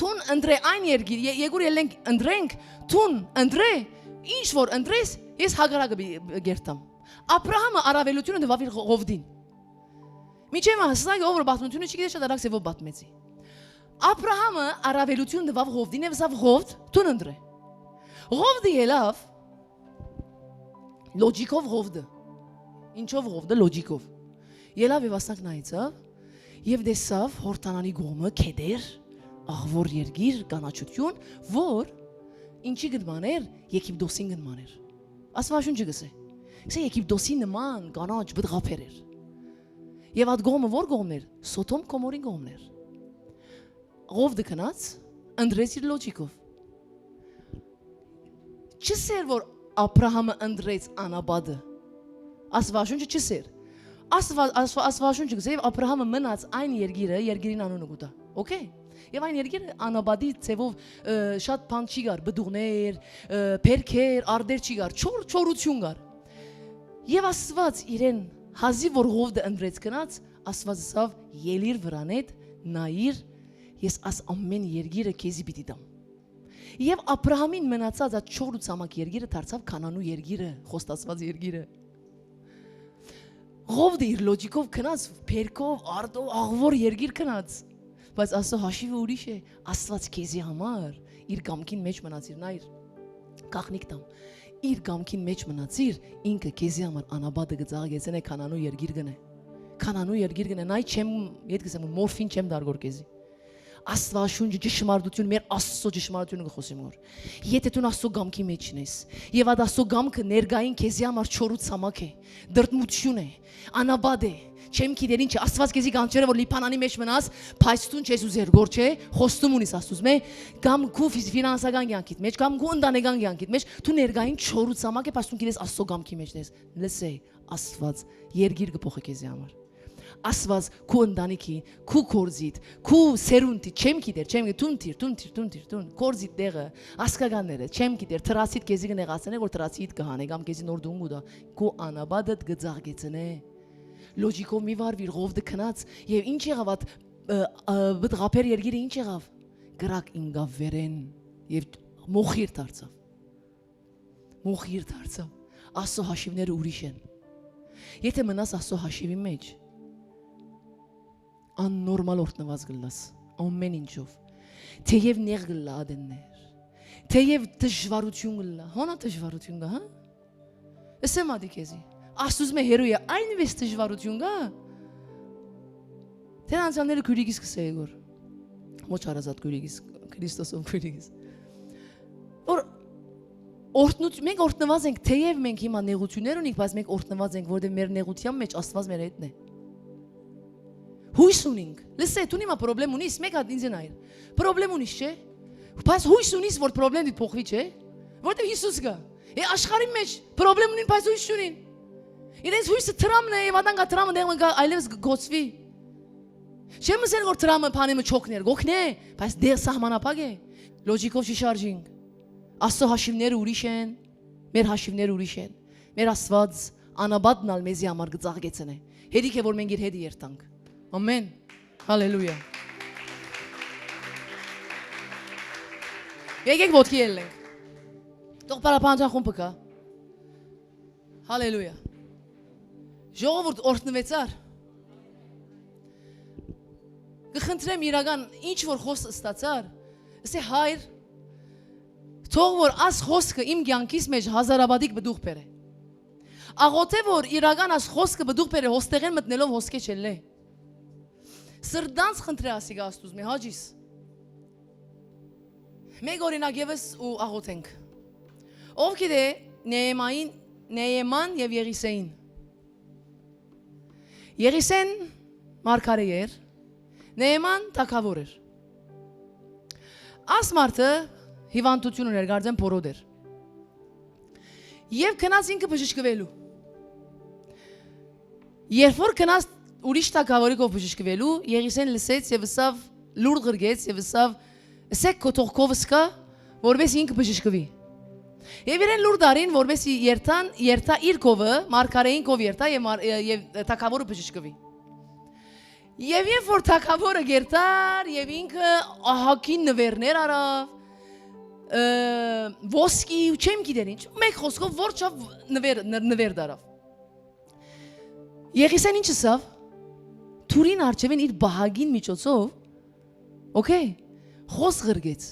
դուն ընտրե այն երկիր, ե-, եկուր ելենք ընտրենք, դուն ընտրե, ինչ որ ընտրես, ես հակառակը բի-, կերտամ»։ Աբրահամը առավելութիւնը տուաւ իր Ղ-, Ղովդին։ Միջեւ մը հասցնակ ով որ պատմութիւնը չի գիտեր շատ արագ ձեւով պատմեցի։ Աբրահամը առավելութիւն տուաւ Ղովդին եւ ասաւ. «Ղովդ, դուն ընտրե»։ Ղովդը ելաւ, լոջիկով Ղովդը։ Ինչով Ղովդը, լոջիկով։ Ելաւ եւ ասանք նայեցաւ եւ տեսաւ Հորդանանի կողմը, քեդեր, աղվոր երկիր, կանաչութիւն, որ ինչի կդմաներ, Եգիպտոսին կդմաներ։ Աստուաշունչը գսե։ Գսե Եգիպտոսի նման կանաչ բդղափեր էր։ Եւ այդ կողմը որ կողմն էր, Սոդոմ Կոմորին կողմն էր։ Ղովդը գնաց, ընտրեց իր լոջիկով։ Չսեր որ Աբրահամը ընտրեց անապատը։ Աստուաշունչը չսեր։ Աստուա-, Աստուա-, Աստուաշունչը գսե, եւ Աբրահամը մնաց այն երկիրը, երկիրին անունը կուտա։ Okay։ Եւ այն երկիրը անապատի ձևով, ը, շատ բան չի գար, բդուղներ, ը, բերքեր, արդեր չի գար, չոր-, չորություն գար։ Եւ Աստված իրեն հազիւ որ Ղովդը ընտրեց գնաց, Աստված ասաւ. «Ելիր վրանետ, նայիր, ես աս ամեն երկիրը քեզի պիտի տամ»։ Եվ Աբրահամին մնացած այդ չոր ու ցամաք երկիրը դարձավ Քանանու երկիրը, խոստացված երկիրը։ Ղովդը իր լոջիկով գնաց, բերքով, արդով, աղվոր երկիր գնաց։ Բայց Աստծո հաշիվը ուրիշ է, Աստված քեզի համար իր կամքին մեջ մնացիր, նայր, գաղտնիք տամ, իր կամքին մեջ մնացիր, ինքը քեզի համար անապատը կծաղկեցնէ, Քանանու երկիր կնե։ Քանանու երկիր կնե, նայ չեմ, ետ կսեմ, մորֆին չեմ դարգոր քեզի։ Աստուաշունչը ճշմարտություն, մեր Աստծո ճշմարտությունը կխոսեմ որ։ Եթե դու Աստծո կամքի մեջ ես, եւ այդ Աստծո կամքը ներկային քեզի համար չոր ու ցամաք է, դրդմություն է, անապատ է, չեմ գիտեր ինչ է, Աստված քեզի կանչեր է որ Լիբանանի մեջ մնաս, բայց դու չես ուզեր գոր չէ, խոստում ունիս Աստծուց մե, կամ քու ֆի-, ֆինանսական կյանքիդ մեջ, կամ քու ընտանեկան կյանքիդ մեջ, դու ներկային չոր ու ցամաք է, բայց դու գիտես Աստծո կամքի մեջ ես։ Լսե, Աստված երկիր կփոխի քեզի համար։ Աստված քու ընտանիքի, քու կորձիդ, քու սերունդի, չեմ գիտեր, չեմ գիտեր, տուն տիր, տուն տիր, տուն տիր, տուն, կորձիդ տեղը, ասկականները, չեմ գիտեր, թրացիդ քեզի կնեղացնե, որ թրացիդ կհանե, կամ քեզի նոր դուն կուտա, քու անապատդ կծաղկեցնե։ Լոջիկով մի վարվիր, Ղովդը քնած, եւ ինչ եղավ այդ, ը, ը, բդղափեր երկիրը ինչ եղավ։ Կրակ ինգավ վերեն եւ մոխիր դարձավ։ Մոխիր դարձավ։ Աստծո հաշիվները ուրիշ են։ Եթէ մնաս Աստծո հաշիվի մեջ, աննորմալ օրհնուած կ'ըլլաս ամէն ինչով։ Թէեւ նեղ կ'ըլլայ ատեններ, թէեւ դժուարութիւն կ'ըլլայ, հոնա դժուարութիւն կայ, հա՞։ Ըսեմ ատի քեզի, Աստուծմէ հեռու է, այնպէս դժուարութիւն կայ, թէ անցյալները քոյրիկիս կ'ըսէի, որ, ոչ հարազատ քոյրիկիս, Քրիստոսով քոյրիկիս, որ օրհնութ-, մենք օրհնուած ենք, թէեւ մենք հիմա նեղութիւններ ունենք, բայց մենք օրհնուած ենք, որովհետեւ մեր նեղութեան մէջ Աստուած մեր հետն է։ Յոյս ունինք։ Լսէ, դուն հիմա պրոբլեմ ունիս, մէկ հատ ինձ նայիր։ Պրոբլեմ ունիս, չէ՞։ Բայց յոյս ունիս, որ պրոբլեմ դիտ փոխուի, չէ՞։ Որովհետեւ Յիսուս կայ։ Է, աշխարհին մէջ պրոբլեմ ունին, բայց յոյս չունին։ Իրենց յոյսը դրամն է, եւ ատան կայ դրամը, դեղը կայ, այլեւս կ'գոցուի։ Չեմ ըսեր, որ դրամը բանը մը չօգներ, կ'օգնէ, բայց դեռ սահմանափակ է։ Լոճիկով չի շարժինք։ Աստծո հաշիվները ուրիշ են, մեր հաշիվները ուրիշ են։ Մեր Աստուած անապատն ալ մեզի համար կը ծաղկեցնէ։ Հերիք է, որ մենք իր հետ երթանք։ Ամեն։ Հալելույա։ Եկեք ոտքի ելնենք։ Թող փառաբանության խումբը գայ։ Հալելույա։ Ժողովուրդ, օրհնուեցա՞ր։ Կը խնդրեմ իրական ինչ որ խոս ստացար, ասէ, Հայր, թող որ աս խոսքը իմ կեանքիս մէջ հազարապատիկ պտուղ բերէ։ Աղօթէ որ իրական աս խոսքը պտուղ բերէ, հոստեղէն մտնելով հոսքէ չելլէ։ Սրտանց խնդրէ ասիկա Աստուծմէ, հաճիս։ Մէկ օրինակ եւս ու աղօթենք։ Ով գիտէ Նեեմային, Նեեման եւ Եղիսեին։ Եղիսեն մարգարէ էր, Նեեման թագաւոր էր։ Աս մարդը հիւանդութիւն ունէր, կարծեմ փորոտ էր։ Եւ գնաց ինքը բժշկուելու։ Երբ որ գնաց ուրիշ թագաւորի կով բժշկուելու, Եղիսեն լսեց եւ ըսաւ, լուր ղրկեց եւ ըսաւ, ըսեք քո թող կովս գայ, որպէս ինքը բժշկուի։ Եւ իրեն լուր դարին, որպէս երթան, երթայ իր կովը, մարգարէին կով երթայ եւ մար-, եւ թագաւորը բժշկուի։ Եւ երբ որ թագաւորը գերտար եւ ինքը ահագին նուէրներ առաւ, ը, ոսկի ու չեմ գիտեր ինչ, մէկ խոսքով որչափ նուէր, ն-, նուէր դարաւ։ Եղիսեն ինչ ըսաւ, թուրին արջեւէն իր բահագին միջոցով, օքեյ, խոս ղրկեց։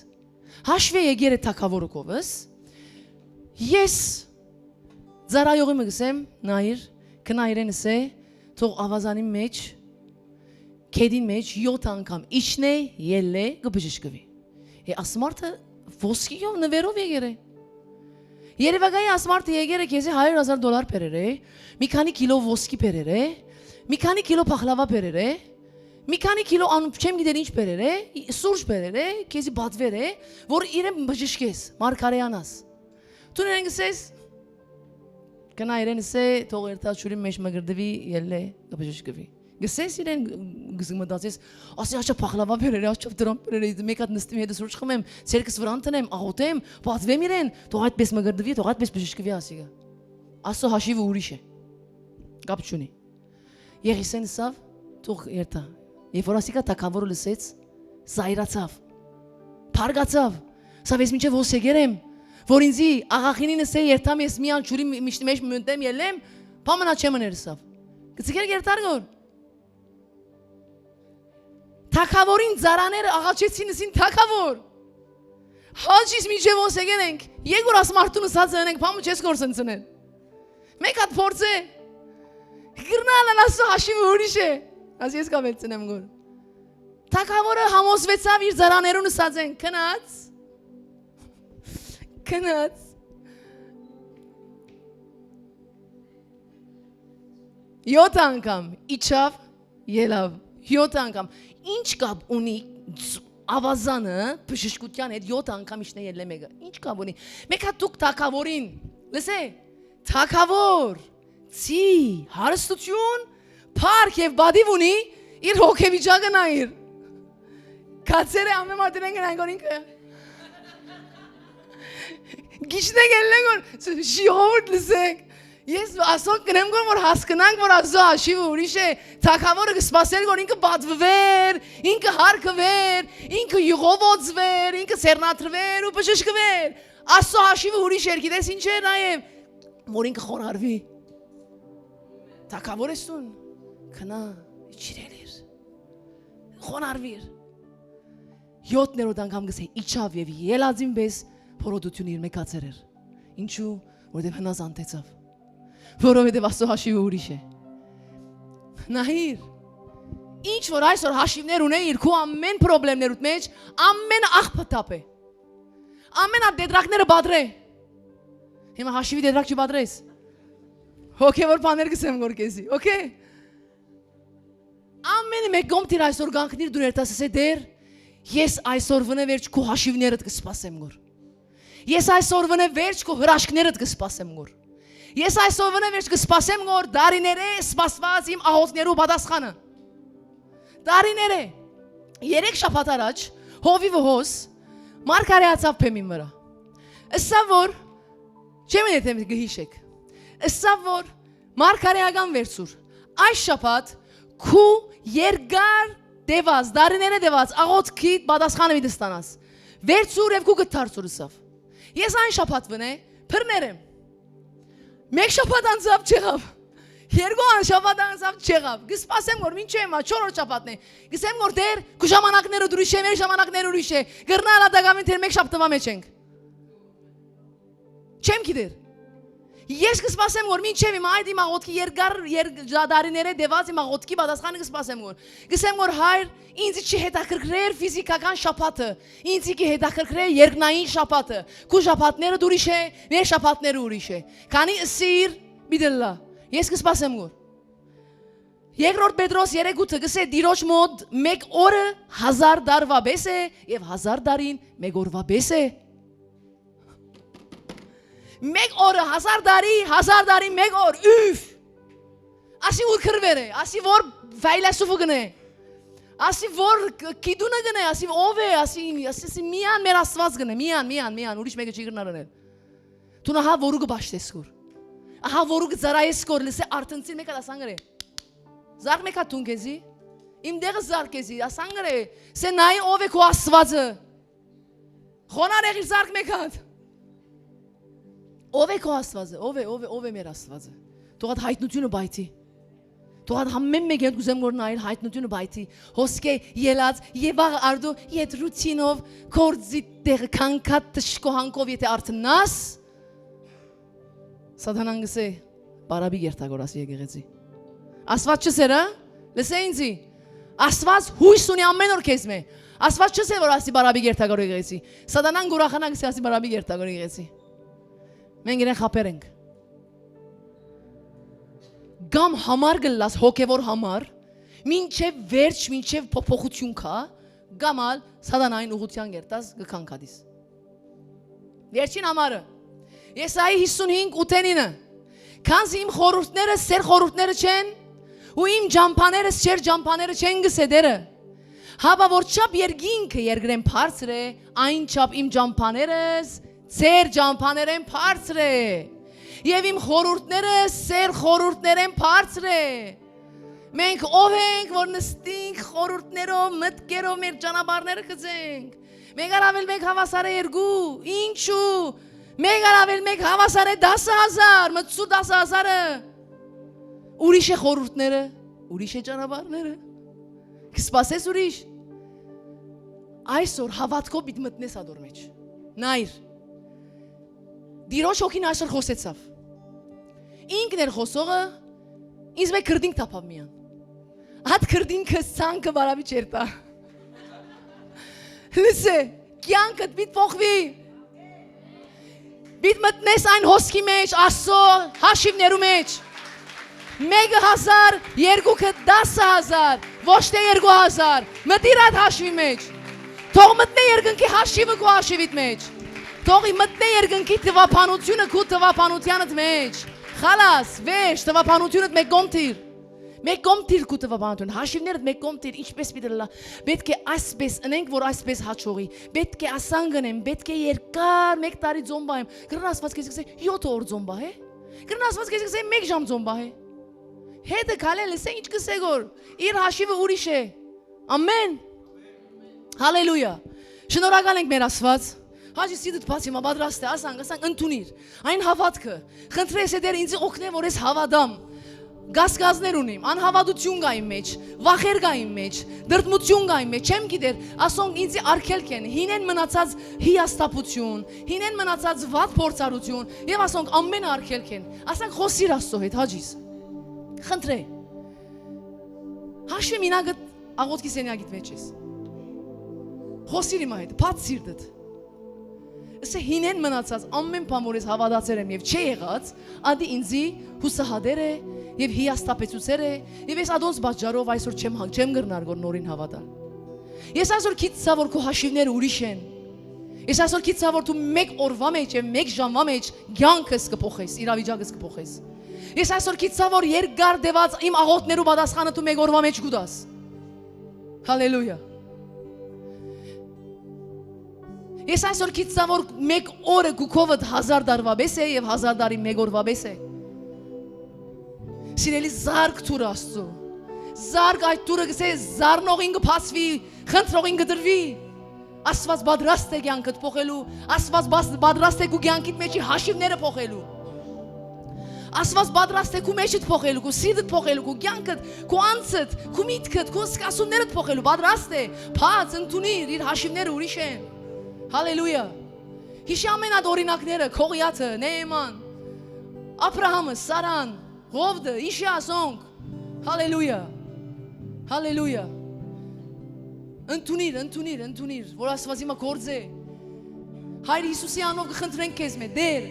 Հաշուէ եկեր է թագաւորը կովս, ես ծառայողի մը կ'ըսեմ, նայիր, կնայ իրեն ըսէ, թող աւազանի մեջ, գետին մեջ յոթ անգամ իջնէ, ելլէ, կը բժշկուի։ Է, աս մարդը ոսկիով նուէրով եկեր է։ Երևակայի աս մարդը եկեր է, քեզի հարիւր հազար դոլար բերեր է, մի քանի կիլո ոսկի բերեր է, մի քանի կիլո փախլավա բերեր է, մի քանի կիլո ան-, չեմ գիտեր ինչ բերեր է, սուրճ բերեր է, քեզի պատվեր է, որ իրեն բժշկես, մարգարեանաս։ Դուն իրեն կ'ըսես, կնայ իրեն ըսէ, թող երթայ ջուրին մէջ մկրտուի, ելլէ, կը բժշկուի։ Կ'ըսես իրեն, կ'ս-, մտածես, ասի աչա փախլավա բերեր, աչա դրամ բերեր, մեկ հատ նստիմ հետը սուրճ խմեմ, ցերկս վրան տնեմ, աղոթեմ, պատվեմ իրեն, թող այդպես մկրտուի, թող այդպես բժշկուի ասիկա։ Աստծո հաշիվը ուրիշ է։ Կապ չունի։ Եղիսեն ըսաւ, թող երթայ։ Երբ որ ասիկա թագավորը լսեց, զայրացաւ, փարգացաւ, սա ես մինչև հոս եկեր եմ, որ ինձի աղախինին ըսէ երթամ ես մի անջուրի մի-, միշտ մեջ մտնեմ ելեմ, բամնա չեմ ըներ ըսավ։ Գցիկեր երթար գոր։ Թագավորին ծառաները աղաչեցին ըսին թագավոր։ Հաճիս մինչև հոս եկեր ենք, եկ որ աս մարդուն ըսած ենք, բամը չես կորսնցնել։ Մեկ հատ փորձե։ Գրնան անասը հաշիվը ուրիշ է։ Աս ես կավելցնեմ գոր։ Թագավորը համոզվեցավ իր ծառաներուն ըսած են, քնած, քնած։ Յոթ անգամ իջավ, ելավ, յոթ անգամ։ Ինչ կապ ունի ց-, ավազանը բժշկության հետ յոթ անգամ իջնե ելլե մեկը։ Ինչ կապ ունի։ Մեկ հատ դուք թագավորին, լսե, թագավոր, ծի, հարստություն, փառք եւ բադիվ ունի, իր հոգեվիճակը նայիր։ Կացեր է ամեն մարդին են գնան գոր ինքը։ Գիչնեք ելլեք որ ժողովուրդ լսեք։ Ես ասոնք կնեմ գոր որ հասկնանք որ Աստծո հաշիվը ուրիշ է, թագավորը կսպասեր որ ինքը պատվվեր, ինքը հարկվեր, ինքը յուղով օծվեր, ինքը սերնադրվեր ու բժշկվեր։ Աստծո հաշիվը ուրիշ էր, գիտես ինչ էր նաև։ մորին կը խոնարհուի։ Թագաւոր ես դուն, գնա, չիրել իր, խոնարհուիր։ Յոթներորդ անգամ կ'ըսէ, իջաւ եւ ելածին պէս փորոտութիւնը իր մեկացեր էր։ Ինչու՞, որովհետեւ հնազանդեցաւ։ Որովհետեւ Աստուծոյ հաշիւը ուրիշ է։ Նայիր, ինչ որ այսօր հաշիւներ ունէ իր քու ամէն պրոբլեմներուդ մեջ, ամէն աղբը թափ է։ Ամէն այդ դեդրակները պատռէ։ Հիմա հաշիւի դեդրակ չպատռես։ Հոգեւոր բաներ կ'ըսեմ որ քեզի, օքեյ։ Ամէնը մէկ կողմ դիր այսօր կանգնիր դու ներդաս, ասե, Տէր, ես այսօր վնե վերջ քու հաշիւներդ կը սպասեմ գոր։ Ես այսօր վնե վերջ քու հրաշքներդ կը սպասեմ գոր։ Ես այսօր վնե վերջ կը սպասեմ գոր դարիներէ սպասուած իմ աղօթքներու պատասխանը։ Դարիներէ, երեք շաբաթ առաջ, հովիվը հոս, մարգարեացաւ բեմին վրա։ Ըսաւ որ, չեմ եթե կը յիշեք, ըսաւ որ, մարգարեական վերցուր, այս շաբաթ քու երկար տեւած, դարիներէ տեւած աղօթքի պատասխանը պիտի ստանաս։ Վերցուր եւ քու կը դարձուր, ըսավ։ Ես այն շաբաթ վնէ բռներ եմ։ Մեկ շաբաթ անցաւ, չեղաւ։ Երկու ան շաբաթ անցաւ, չեղաւ։ Կը սպասեմ որ մինչեւ հիմա, չորրորդ շաբաթն է։ Կսեմ որ Տէր, քու ժամանակները ուրիշ է, մեր ժամանակները ուրիշ է։ Կրնա ալ ատակամին թեր մեկ շաբթ տվա մեջ ենք։ Չեմ գիտեր։ Ես կսպասեմ որ մինչեւ հիմա այդ իմ աղոթքի երկար, երկ-, ժա-, դարիներէ տեւած իմ աղոթքի պատասխանը կսպասեմ որ։ Կսեմ որ Հայր, ինձ չի հետաքրքրեր ֆիզիքական շաբաթը, ինձ կը հետաքրքրե երկնային շաբաթը։ Քու շաբաթները ուրիշ է, մեր շաբաթները ուրիշ է։ Քանի ըսիր, պիտի լա։ Ես կսպասեմ որ։ Երկրորդ Պետրոս երեք ութը կսէ, Տիրոջ մոտ մեկ օրը հազար տարուա պէս է եւ հազար տարին մեկ օրուա պէս է։ Մեկ օրը հազար տարի, հազար տարի մեկ օր, üf։ Ասի որ քրվեր է, ասի որ ֆայլասուֆը գնե, ասի որ կ-, գիտունը գնե, ասի ով է, ասի, ասի, ասի միան մեր Աստված գնե, միան, միան, միան, ուրիշ մեկը չի գնար անել։ Դուն ահա որու կը պաշտես գոր։ Ահա որու կը ծառայես գոր, լսե արթնցին մեկ ալ ասան գրե։ Զարկ մեկ հատ դուն քեզի, իմ դեղը զարկ քեզի, ասան գրե, սե նայ ով է քո Աստվածը։ Խոնար եղիր, զարկ մեկ հատ։ Ով է քո Աստվածը, ով է, ով է, ով է մեր Աստվածը։ Թող այդ հայտնությունը պայթի։ Թող այդ ամեն մեկի հետ կուզեմ որ նայել հայտնությունը պայթի։ Հոսքէ ելած եւ աղ արդու ետ ռութինով կորձի տեղ քանքատ տշկոհանքով եթե արթննաս, Սատանան կսե, «Բարաբի կերթակոր», ասի եկեղեցի։ Աստված չսեր, հա? Լսե ինձի։ Աստված հույս ունի ամեն օր քեզ մե։ Աստված չսեր որ ասի, «Բարաբի կերթակոր եկեղեցի»։ Սատանան կուրախանա կսե ասի, «Բարաբի կերթակոր եկեղեցի»։ Մենք իրեն խաբեր ենք։ Կամ համար կլլաս հոգևոր համար, մինչև վերջ, մինչև փոփոխություն կա, կամ ալ սատանային ուղղության կերտած կը քանքատիս։ Վերջին համարը։ Եսայի հիսունհինգ ութենինը։ Քանզի իմ խորհուրդները սեր խորհուրդները չեն, ու իմ ճամփաներս չեր ճամփաները չեն գսե դերը։ Հապա որ չափ երկինքը երկրեն բարձր է, այն չափ իմ ճամփաներս ձեր ճամփաներեն բարձր է։ Եվ իմ խորհուրդները սեր խորհուրդներեն բարձր է։ Մենք ով ենք, որ նստենք խորհուրդներով, մտքերով մեր ճանապարհները գծենք։ Մենք առավել մենք հավասար է երկու, ինչու՞։ Մենք առավել մենք հավասար է դասը հազար, մտցու դասը հազարը։ Ուրիշ է խորհուրդները, ուրիշ է ճանապարհները։ Կսպասես ուրիշ։ Այսօր հավատքով պիտի մտնես ադոր մեջ։ Նայր։ Տիրոջ հոգին այսօր խոսեցավ։ Ինքն էր խոսողը, ինձ մե քրտինք թափավ միան։ Այդ քրտինքը ցանկը բարավի չեր տա։ Լսե, կյանքդ պիտի փոխվի։ Պիտի մտնես այն հոսքի մեջ, Աստծո հաշիվներու մեջ։ Մեկը հազար, երկուքը դասը հազար, ոչ թե երկու հազար։ Մտիր այդ հաշվի մեջ։ Թող մտնե երկնքի հաշիվը քու հաշիվիդ մեջ։ Թող ի մտնե երկնքի թվաբանությունը քու թվաբանությանդ մեջ։ Խալաս, վերջ, թվաբանությունդ մէկ կողմ թիր։ Մէկ կողմ թիր քու թվաբանությունը, հաշիվներդ մէկ կողմ թիր, ինչպես պիտի լա։ Պետք է այսպես ընենք, որ այսպես հաջողի։ Պետք է ասան գնեմ, պետք է երկար, մէկ տարի ձոմբայեմ։ Կրնա Աստված քեզ կսե, յոթ օր ձոմբա, հե։ Կրնա Աստված քեզ կսե, մէկ ժամ ձոմբա, հե։ Հետը քալե, լսե ինչ կսե գոր, իր հաշիվը ուրիշ է։ Ամեն։ Հալելույա։ Շնորհակալ ենք մեր Աստված։ Հաճի, սիրտդ բաց հիմա պատրաստ է, ասանք, ասանք, ընդունիր այն հաւատքը։ Խնդրե, սե Տէր, ինձի օգնէ, որ ես հաւատամ։ Կասկածներ ունիմ, անհաւատութիւն կայ իմ մէջ, վախեր կայ իմ մէջ, դրդմութիւն կայ իմ մէջ, չեմ գիտեր, ասոնք ինձի արգելք են, հինեն մնացած հիասթափութիւն, հինեն մնացած վատ փորձառութիւն, եւ ասոնք ամենը արգելք են։ Ասանք, խօսիր Աստծո հետ, Հաճիս։ Խնդրե, հաշվի մինագդ աղոթքի սենյակիդ մէջ ես։ Խօսիր հիմա հետ, բաց սիրտդ։ Ըսե, հինեն մնացած ամեն բան, որ ես հաւատացեր եմ եւ չէ եղած, ադի ինձի յուսահատեր է եւ հիասթափեցուցեր է, եւ ես ադոնց պատճառով այսօր չեմ հա-, չեմ կրնար որ նորին հաւատալ։ Ես այսօր գիտցայ, որ քո հաշիվները ուրիշ են։ Ես այսօր գիտցայ, որ դու մէկ օրվա մէջ եւ մէկ ժամվա մէջ կեանքս կը փոխես, իրավիճակս կը փոխես։ Ես այսօր գիտցայ, որ երկար տեւած իմ աղոթքներու պատասխանը դու մէկ օրվա մէջ կու տաս։ Հալելույա։ Ես այսօր գիտցայ, որ մէկ օրը քու քովդ հազար տարուա պէս է եւ հազար տարի մէկ օրուա պէս է։ Սիրելի, զարկ դուռը Աստծո։ Զարկ այդ դուռը, կսե, զարնողին կը բացուի, խնդրողին կը տրուի։ Աստուած պատրաստ է կեանքդ փոխելու, Աստուած բաց-, պատրաստ է քու կեանքիդ մէջի հաշիվները փոխելու։ Աստուած պատրաստ է քու մէջդ փոխելու, քու սիրտդ փոխելու, քու կեանքդ, քու անձդ, քու միտքդ, քու սպասումներդ փոխելու, պատրաստ է, բաց, ընդունիր, իր հաշիվները ուրիշ են։ Հալելույա։ Յիշի ամեն այդ օրինակները, Գողիաթը, Նեեման, Աբրահամը, Սարան, Ղովդը, յիշի ասոնք։ Հալելույա։ Հալելույա։ Ընդունիր, ընդունիր, ընդունիր, որ Աստուած հիմա գործ է։ Հայր Յիսուսի անունով կը խնդրենք քեզ մէ, Տէր,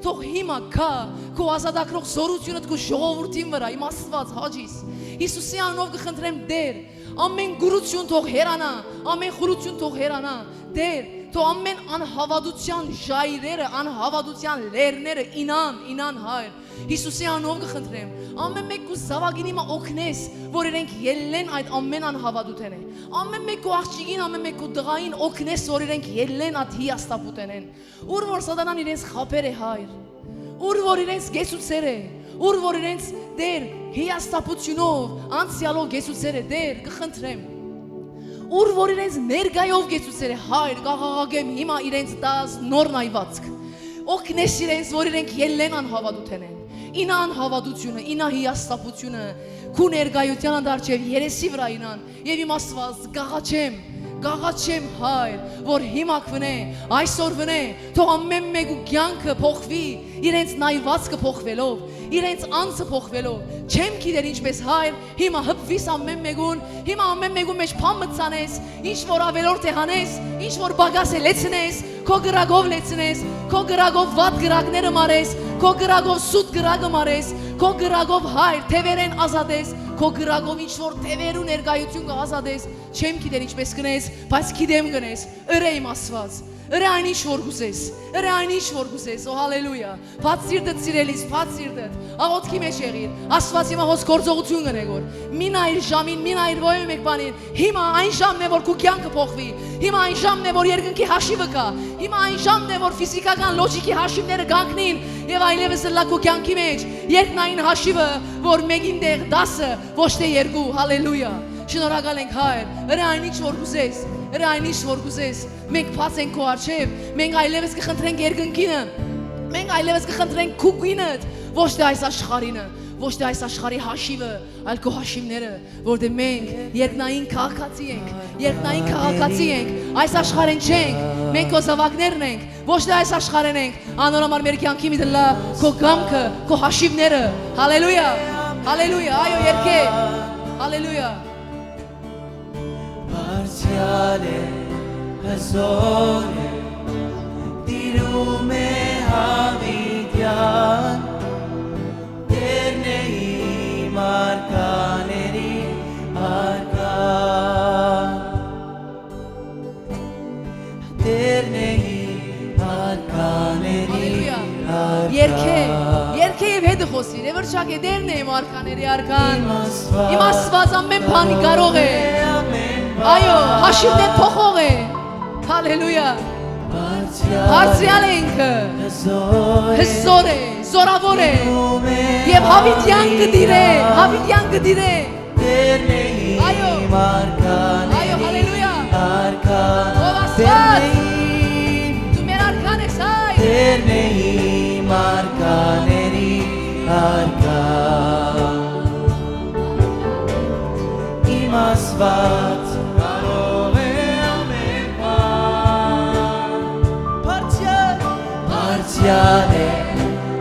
թող հիմա գայ քու ազատագրող զօրութիւնդ քու ժողովուրդին վրայ, իմ Աստուած, Հաճիս։ Յիսուսի անունով կը խնդրեմ, Տէր, ամեն կուրություն թող հեռանայ, ամեն խուլություն թող հեռանայ, Տէր, թող ամեն անհաւատութեան ժայռերը, անհաւատութեան լեռները ինան, ինան, Հայր, Յիսուսի անունով կը խնդրեմ, ամեն մէկ քու զաւակին հիմա օգնես, որ իրենք ելլեն այդ ամեն անհաւատութենէ։ Ամեն մէկ քու աղջիկին, ամեն մէկ քու տղային օգնես, որ իրենք ելլեն այդ հիասթափութենէն։ Ուր որ Սատանան իրենց խաբեր է, Հայր, ուր որ իրենց կեցուցեր է, ուր որ իրենց, Տէր, հիասթափութիւնով, անցեալով կեցուցեր է, Տէր, կը խնդրեմ, ուր որ իրենց ներկայով կեցուցեր է, Հայր, կ'աղաղակեմ հիմա իրենց տաս նոր նայուածք։ Օգնես իրենց, որ իրենք ելլեն անհաւատութենէն։ Ինա անհաւատութիւնը, ինա հիասթափութիւնը, քու ներկայութեան առջեւ երեսի վրայ ինան, եւ իմ Աստուած, կ'աղաչեմ, կ'աղաչեմ, Հայր, որ հիմա կ'նե, այսօր կ'նե, թող ամեն մէկու կեանքը փոխուի, իրենց նայուածքը փոխուելով, իրենց անձը փոխուելով, չեմ գիտեր ինչպես, Հայր, հիմա հպվիս ամեն մէկուն, հիմա ամեն մէկու մէջ բան մտցանես, ինչ որ ավելորդ է հանես, ինչ որ պակաս է լեցնես, քո կրակով լեցնես, քո կրակով վատ կրակները մարես, քո կրակով սուտ կրակը մարես, քո կրակով, Հայր, թեւերեն ազատես, քո կրակով ինչ որ թեւերու ներկայություն կը ազատես, չեմ գիտեր ինչպես կ'նես, բայց գիտեմ կ'նես, ըրէ իմ Աստուած, ըրէ այն ինչ որ կ'ուզես, ըրէ այն ինչ որ կ'ուզես, օ, հալելույա, բաց սիրտդ, սիրելիս, բաց սիրտդ, աղոթքի մէջ եղիր, Աստուած հիմա հոս գործողութիւն կ'ընէ գոր, մի նայիր ժամին, մի նայիր որեւէ մէկ բանին, հիմա այն ժամն է որ քու կեանքը փոխուի, հիմա այն ժամն է որ երկնքի հաշիվը գայ, հիմա այն ժամն է որ ֆիզիքական լոճիքի հաշիվները կանգնին եւ այլեւս ըլլայ քու կեանքի մէջ երկնային հաշիվը, որ մէկին տեղ տասը, ոչ թե երկու, հալելույա, շնորհակալ ենք, Հայր, ըրէ այն ինչ որ կ'ուզես, ըրէ այն ինչ որ կ'ուզես, մենք բաց ենք քո առջեւ, մենք այլեւս կը խնդրենք երկնքինը, մենք այլեւս կը խնդրենք քու գինդ, ոչ թե այս աշխարհինը, ոչ թե այս աշխարհի հաշիվը, այլ քո հաշիվները, որտեղ մենք երկնային քաղաքացի ենք, երկնային քաղաքացի ենք, այս աշխարհեն չենք, մենք քո զաւակներն ենք, ոչ թե այս աշխարհեն ենք, անոր համար մեր կեանքի մի դլա քո կամքը, քո հաշիվները, հալելույա, հալելույա, այո, երկե, հալելույա։ Բարձրյալ է, հզոր է, տիրում է հավիտյան, Տերն է իմ արկաների արքան։ Տերն է իմ արկաների Հալելույա։ Երկե, երկե եւ հետը խօսիր, եւ վրճակ է, Տերն է իմ արկաների արքան։ Իմ Աստուած ամեն բանի կարող է։ Այո, հաշիվներ փոխող է։ Հալելույա։ Բարձրյալ է ինքը։ Հզոր է, զորավոր է։ Եւ հավիտյան կը տիրէ, հավիտյան կը տիրէ։ Այո, այո, հալելույա։ Ով Աստուած, դու մեր Աստուած կարող է ամեն բան։ Բարձրյալ, բարձրյալ է,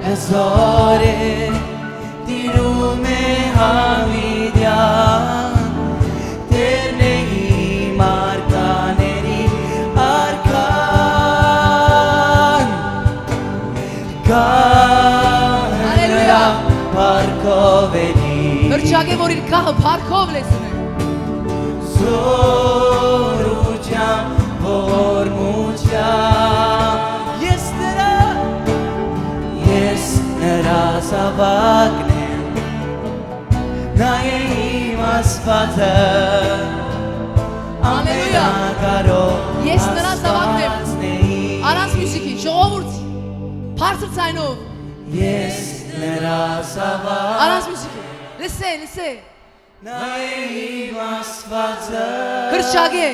հզոր է, տիրում է յաւիտեան, Տէրն է իմ արքաների արքան։ Գահ Հալելույա։ Նրա փառքով էլի։ Հռչակէ, որ իր գահը փառքով լեցուն է։ Զօրութեան, ողորմութեան։ Ես նրա, ես նրա զաւակն եմ։ Նա է իմ Աստուածը, Հալելույա։ Ամենակարող Ես նրա զաւակն եմ։ Աստուածն է իմ։ Առանց միւզիքի, ժողովուրդ, բարձր ձայնով։ Ես նրա զաւակ։ Առանց միւզիքի։ Լսէ, լսէ։ Նա է իմ Աստուածը։ Հռչակէ։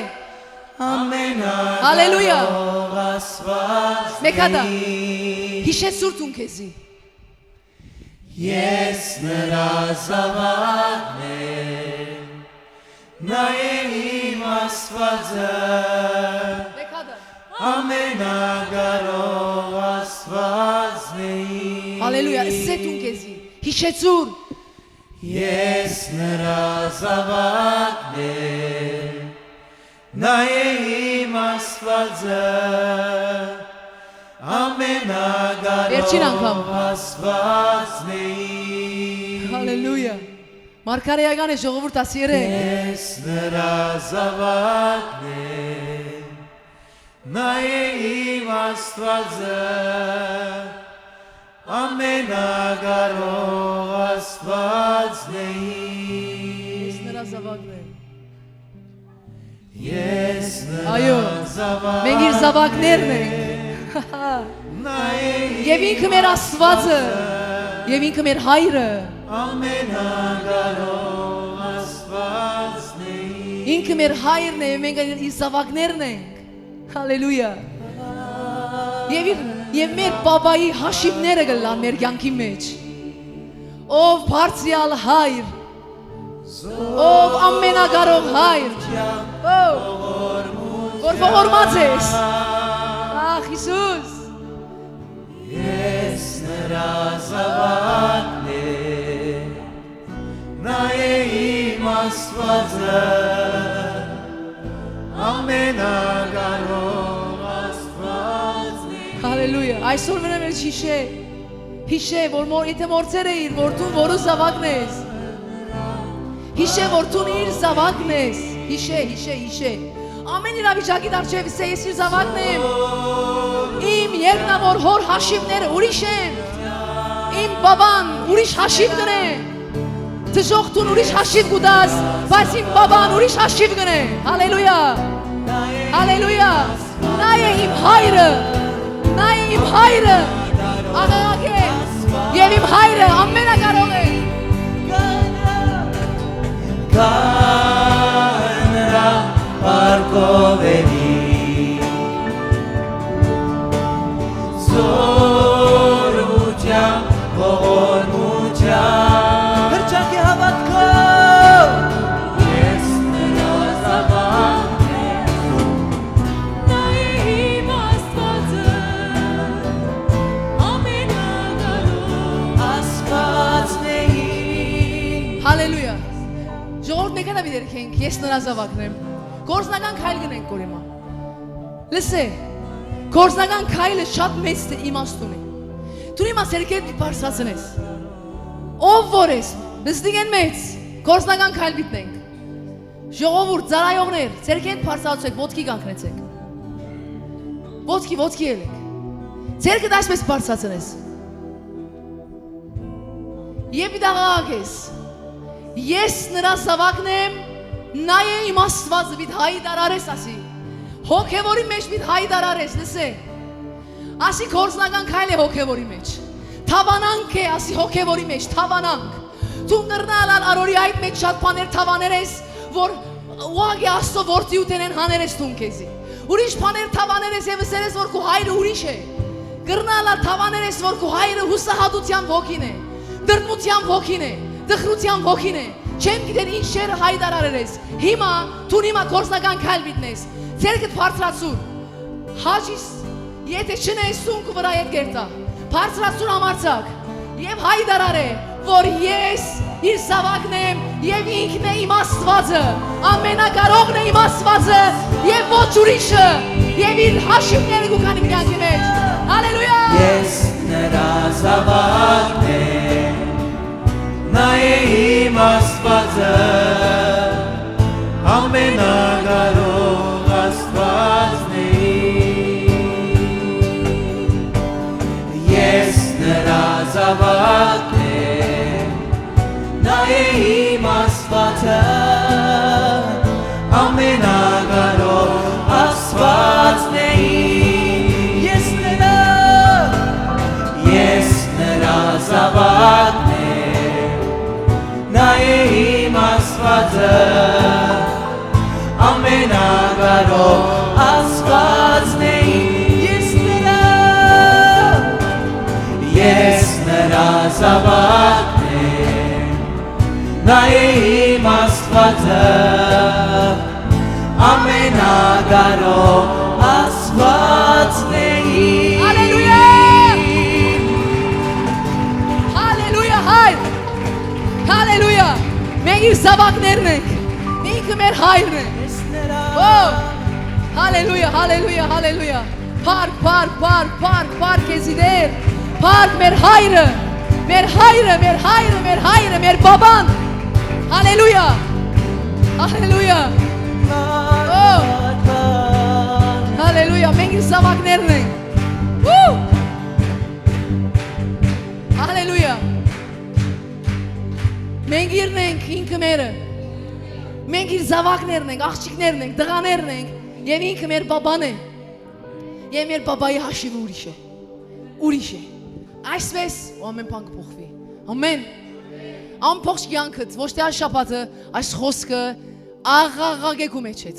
Ամենակարող Հալելույա։ Աստուածն է Մեկ հատա։ իմ։ Յիշեցուր դուն քեզի։ Ես նրա զաւակն եմ, նա է իմ Աստուածը, Մեկ հատա։ Ամենակարող Աստուածն է իմ։ Հալելույա, ըսե դուն քեզի, յիշեցուր։ Ես նրա զաւակն եմ, Նա է իմ Աստուածը, ամենակարող Վերջին անգամ։ Աստուածն է իմ։ Հալելույա։ Մարգարեական է, ժողովուրդ, ասի երեք։ Ես նրա զաւակն եմ, նա է իմ Աստուածը, ամենակարող Աստուածն է իմ։ Ես նրա զաւակն եմ։ Ես նրա Այո, զաւակն մենք իր զաւակներն ենք։ Նա է Եւ ինքը մեր Աստուածը, եւ ինքը մեր հայրը։ Ամենակարող Աստուածն է։ Ինքը մեր հայրն է, եւ մենք իր զաւակներն ենք։ Հալելույա։ Եւ իր, եւ մեր պապայի հաշիվները կ'ըլլան մեր կեանքի մեջ։ Ով բարձրյալ հայր, ով ամենակարող հայր, ով, որ ողորմած ես։ Ախ, Յիսուս։ Ես նրա զաւակն եմ, նա է իմ Աստուածը, ամենակարող Աստուածն է։ Հալելույա։ Այսօր մնա մեր յիշե, յիշե, որ մոր, եթե մորցեր էիր, որ դուն որու զաւակն ես, յիշե, որ դուն իր զաւակն ես, յիշե, յիշե, յիշե։ Ամեն իրավիճակի դարձեւ ըսե, ես իր զաւակն եմ։ Իմ երկնաւոր հոր հաշիվները ուրիշ են։ Իմ բաբան ուրիշ հաշիվ կ'ընէ։ Դժոխ դուն ուրիշ հաշիվ կու տաս, բայց իմ բաբան ուրիշ հաշիվ կ'ընէ։ Հալելույա։ Հալելույա։ Նա է իմ հայրը, նա է իմ հայրը, աղաղակէ, եւ իմ հայրը ամենակարող է։ Գահ նրա փառքով էլի, զօրութեան, ողորմութեան։ Հռչակի հաւատքով։ Ես նրա զաւակն եմ, նա է իմ Աստուածը, ամենակարող Աստուածն է իմ։ Հալելույա։ Ժողովուրդ, մեկը նավի դերքենք, ես նրա զաւակն եմ։ Գործնական քայլ կ'ընենք ուրեմն։ Լսէ, գործնական քայլը շատ մեծ իմաստ ունի։ Դու հիմա ձեռքերդ պիտի բարձրացնես։ Ով որ ես, լսնիք են մեծ, գործնական քայլ պիտի ընենք։ Ժողովուրդ, ծառայողներ, ձեռքերդ բարձրացուցեք, ոտքի կանգնեցեք։ Ոտքի, ոտքի ելեք։ Ձեռքդ այսպես բարձրացնես։ Եւ պիտի աղաղակես. «Ես նրա զաւակն եմ, նա է իմ Աստուածը», պիտի հայտարարես, ասի։ Հոգեվորի մեջ պիտի հայտարարես, լսէ։ Ասի գործնական քայլ է հոգեվորի մեջ։ Թաւանանք է, ասի, հոգեվորի մեջ, թաւանանք։ Դուն կրնալ ալ առօրեայիդ մեջ շատ բաներ թաւաներ ես, որ ուղղակի Աստծո որդիութենէն հաներ ես դուն քեզի։ Ուրիշ բաներ թաւաներ ես եւ ըսեր ես, որ քու հայրը ուրիշ է։ Կրնալ ալ թաւաներ ես, որ քու հայրը յուսահատութեան ոգին է, դրդմութեան ոգին է, տխրութեան ոգին է, Չեմ գիտեր ինչ շերը հայտարարեր ես։ Հիմա, դուն հիմա գործնական քայլ պիտի նես։ Ձեռքդ բարձրացուր։ Հաճիս, եթե չնես, սուն քու վրայէդ կերտա։ Բարձրացուր համարձակ եւ հայտարարէ, որ ես իր զաւակն եմ եւ ինքն է իմ Աստուածը, ամենակարողն է իմ Աստուածը եւ ոչ ուրիշը, եւ իր հաշիվները կու գան իմ կեանքի մէջ։ Հալելույա։ Ես նրա զաւակն եմ, նա է իմ Աստուածը, ամենակարող Աստուածն է իմ։ Ես նրա զաւակն եմ, նա է իմ Աստուածը, ամենակարող Աստուածն է իմ։ Ես նրա, ես նրա զաւակն եմ, նա է իմ Աստուածը, ամենակարող Աստուածն է իմ։ Ես նրա, ես նրա զաւակն եմ, նա է իմ Աստուածը, ամենակարող Աստուածն է իմ։ Հալելույա։ Հալելույա, հայր։ Հալելույա։ Մենք իր զաւակներն ենք։ Ինքը մեր հայրն է։ Ո, հալելույա, հալելույա, հալելույա։ Փառք, փառք, փառք, փառք, փառք քեզի Տեր։ Փառք մեր հայրը, մեր հայրը, մեր հայրը, մեր հայրը, մեր բաբան։ Հալելույա։ Հալելույա։ Ո, հալելույա, մենք իր զաւակներն ենք։ Ու, հալելույա։ Մենք իրն ենք, ինքը մերը։ Մենք իր զաւակներն ենք, աղջիկներն ենք, տղաներն ենք, եւ ինքը մեր բաբան է։ Եւ մեր բաբայի հաշիվը ուրիշ է։ Ուրիշ է։ Այսպէս ու ամեն բան կփոխուի։ Ամեն։ Ամբողջ կեանքդ, ոչ թե այս շաբաթը, այս խօսքը աղաղակէ քու մէջդ։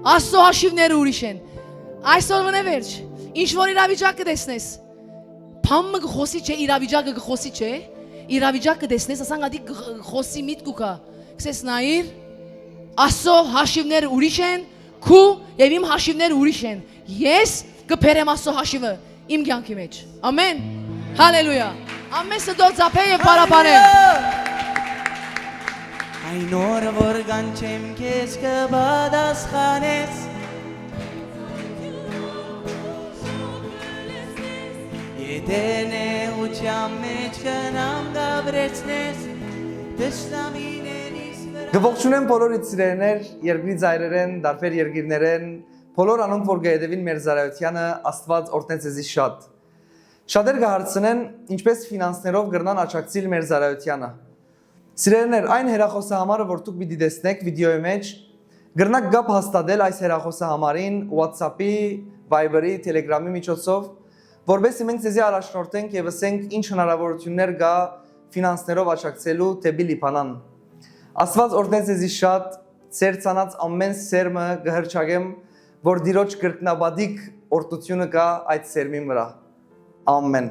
Աստծո հաշիվները ուրիշ են։ Այսօր մնա վերջ։ Ինչ որ իրավիճակ կը տեսնես, բան մը կը խօսի չէ, իրավիճակը կը խօսի չէ, իրավիճակ կը տեսնես, ասանք ատի կը խօսի միտք ու կայ։ Կսես նայիր, Աստծո հաշիվները ուրիշ են, քու եւ իմ հաշիվները ուրիշ են։ Ես կը բերեմ Աստծո հաշիվը իմ կեանքի մէջ։ Ամեն։ Հալելույա։ Ամեն ստոր ծափէ եւ պարապանէ։ Այն օր որ կանչեմ քեզ կը պատասխանես, եթե նեղութեան մէջ կ'ընամ կ'աբրեցնես, թշնամիներիս վրայ։ Կը ողջունեմ բոլոր իմ սիրելիներ, երկրի ծայրերէն, տարբեր երկիրներէն, բոլոր անոնք որ կը հետեւին մեր ծառայութեանը, Աստուած օրհնե ձեզի շատ։ Շատեր կը հարցնեն, ինչպէս ֆինանսներով կրնան աջակցիլ մեր ծառայութեանը։ Սիրելիներ, այն հեռախոսահամարը որ դուք պիտի տեսնէք վիդեոյի մէջ, կրնաք կապ հաստատել այս հեռախոսահամարին, WhatsApp-ի, Viber-ի, Telegram-ի միջոցով, որպեսզի մենք ձեզի առաջնորդենք եւ ըսենք ինչ հնարավորութիւններ կայ ֆինանսներով աջակցելու դէպի Լիբանան։ Աստուած օրհնե ձեզի շատ, ձեր ցանած ամեն սերմը կը հռչակեմ, որ Տիրոջ կրկնապատիկ օրհնութիւնը կայ այդ սերմին վրայ։ Ամեն։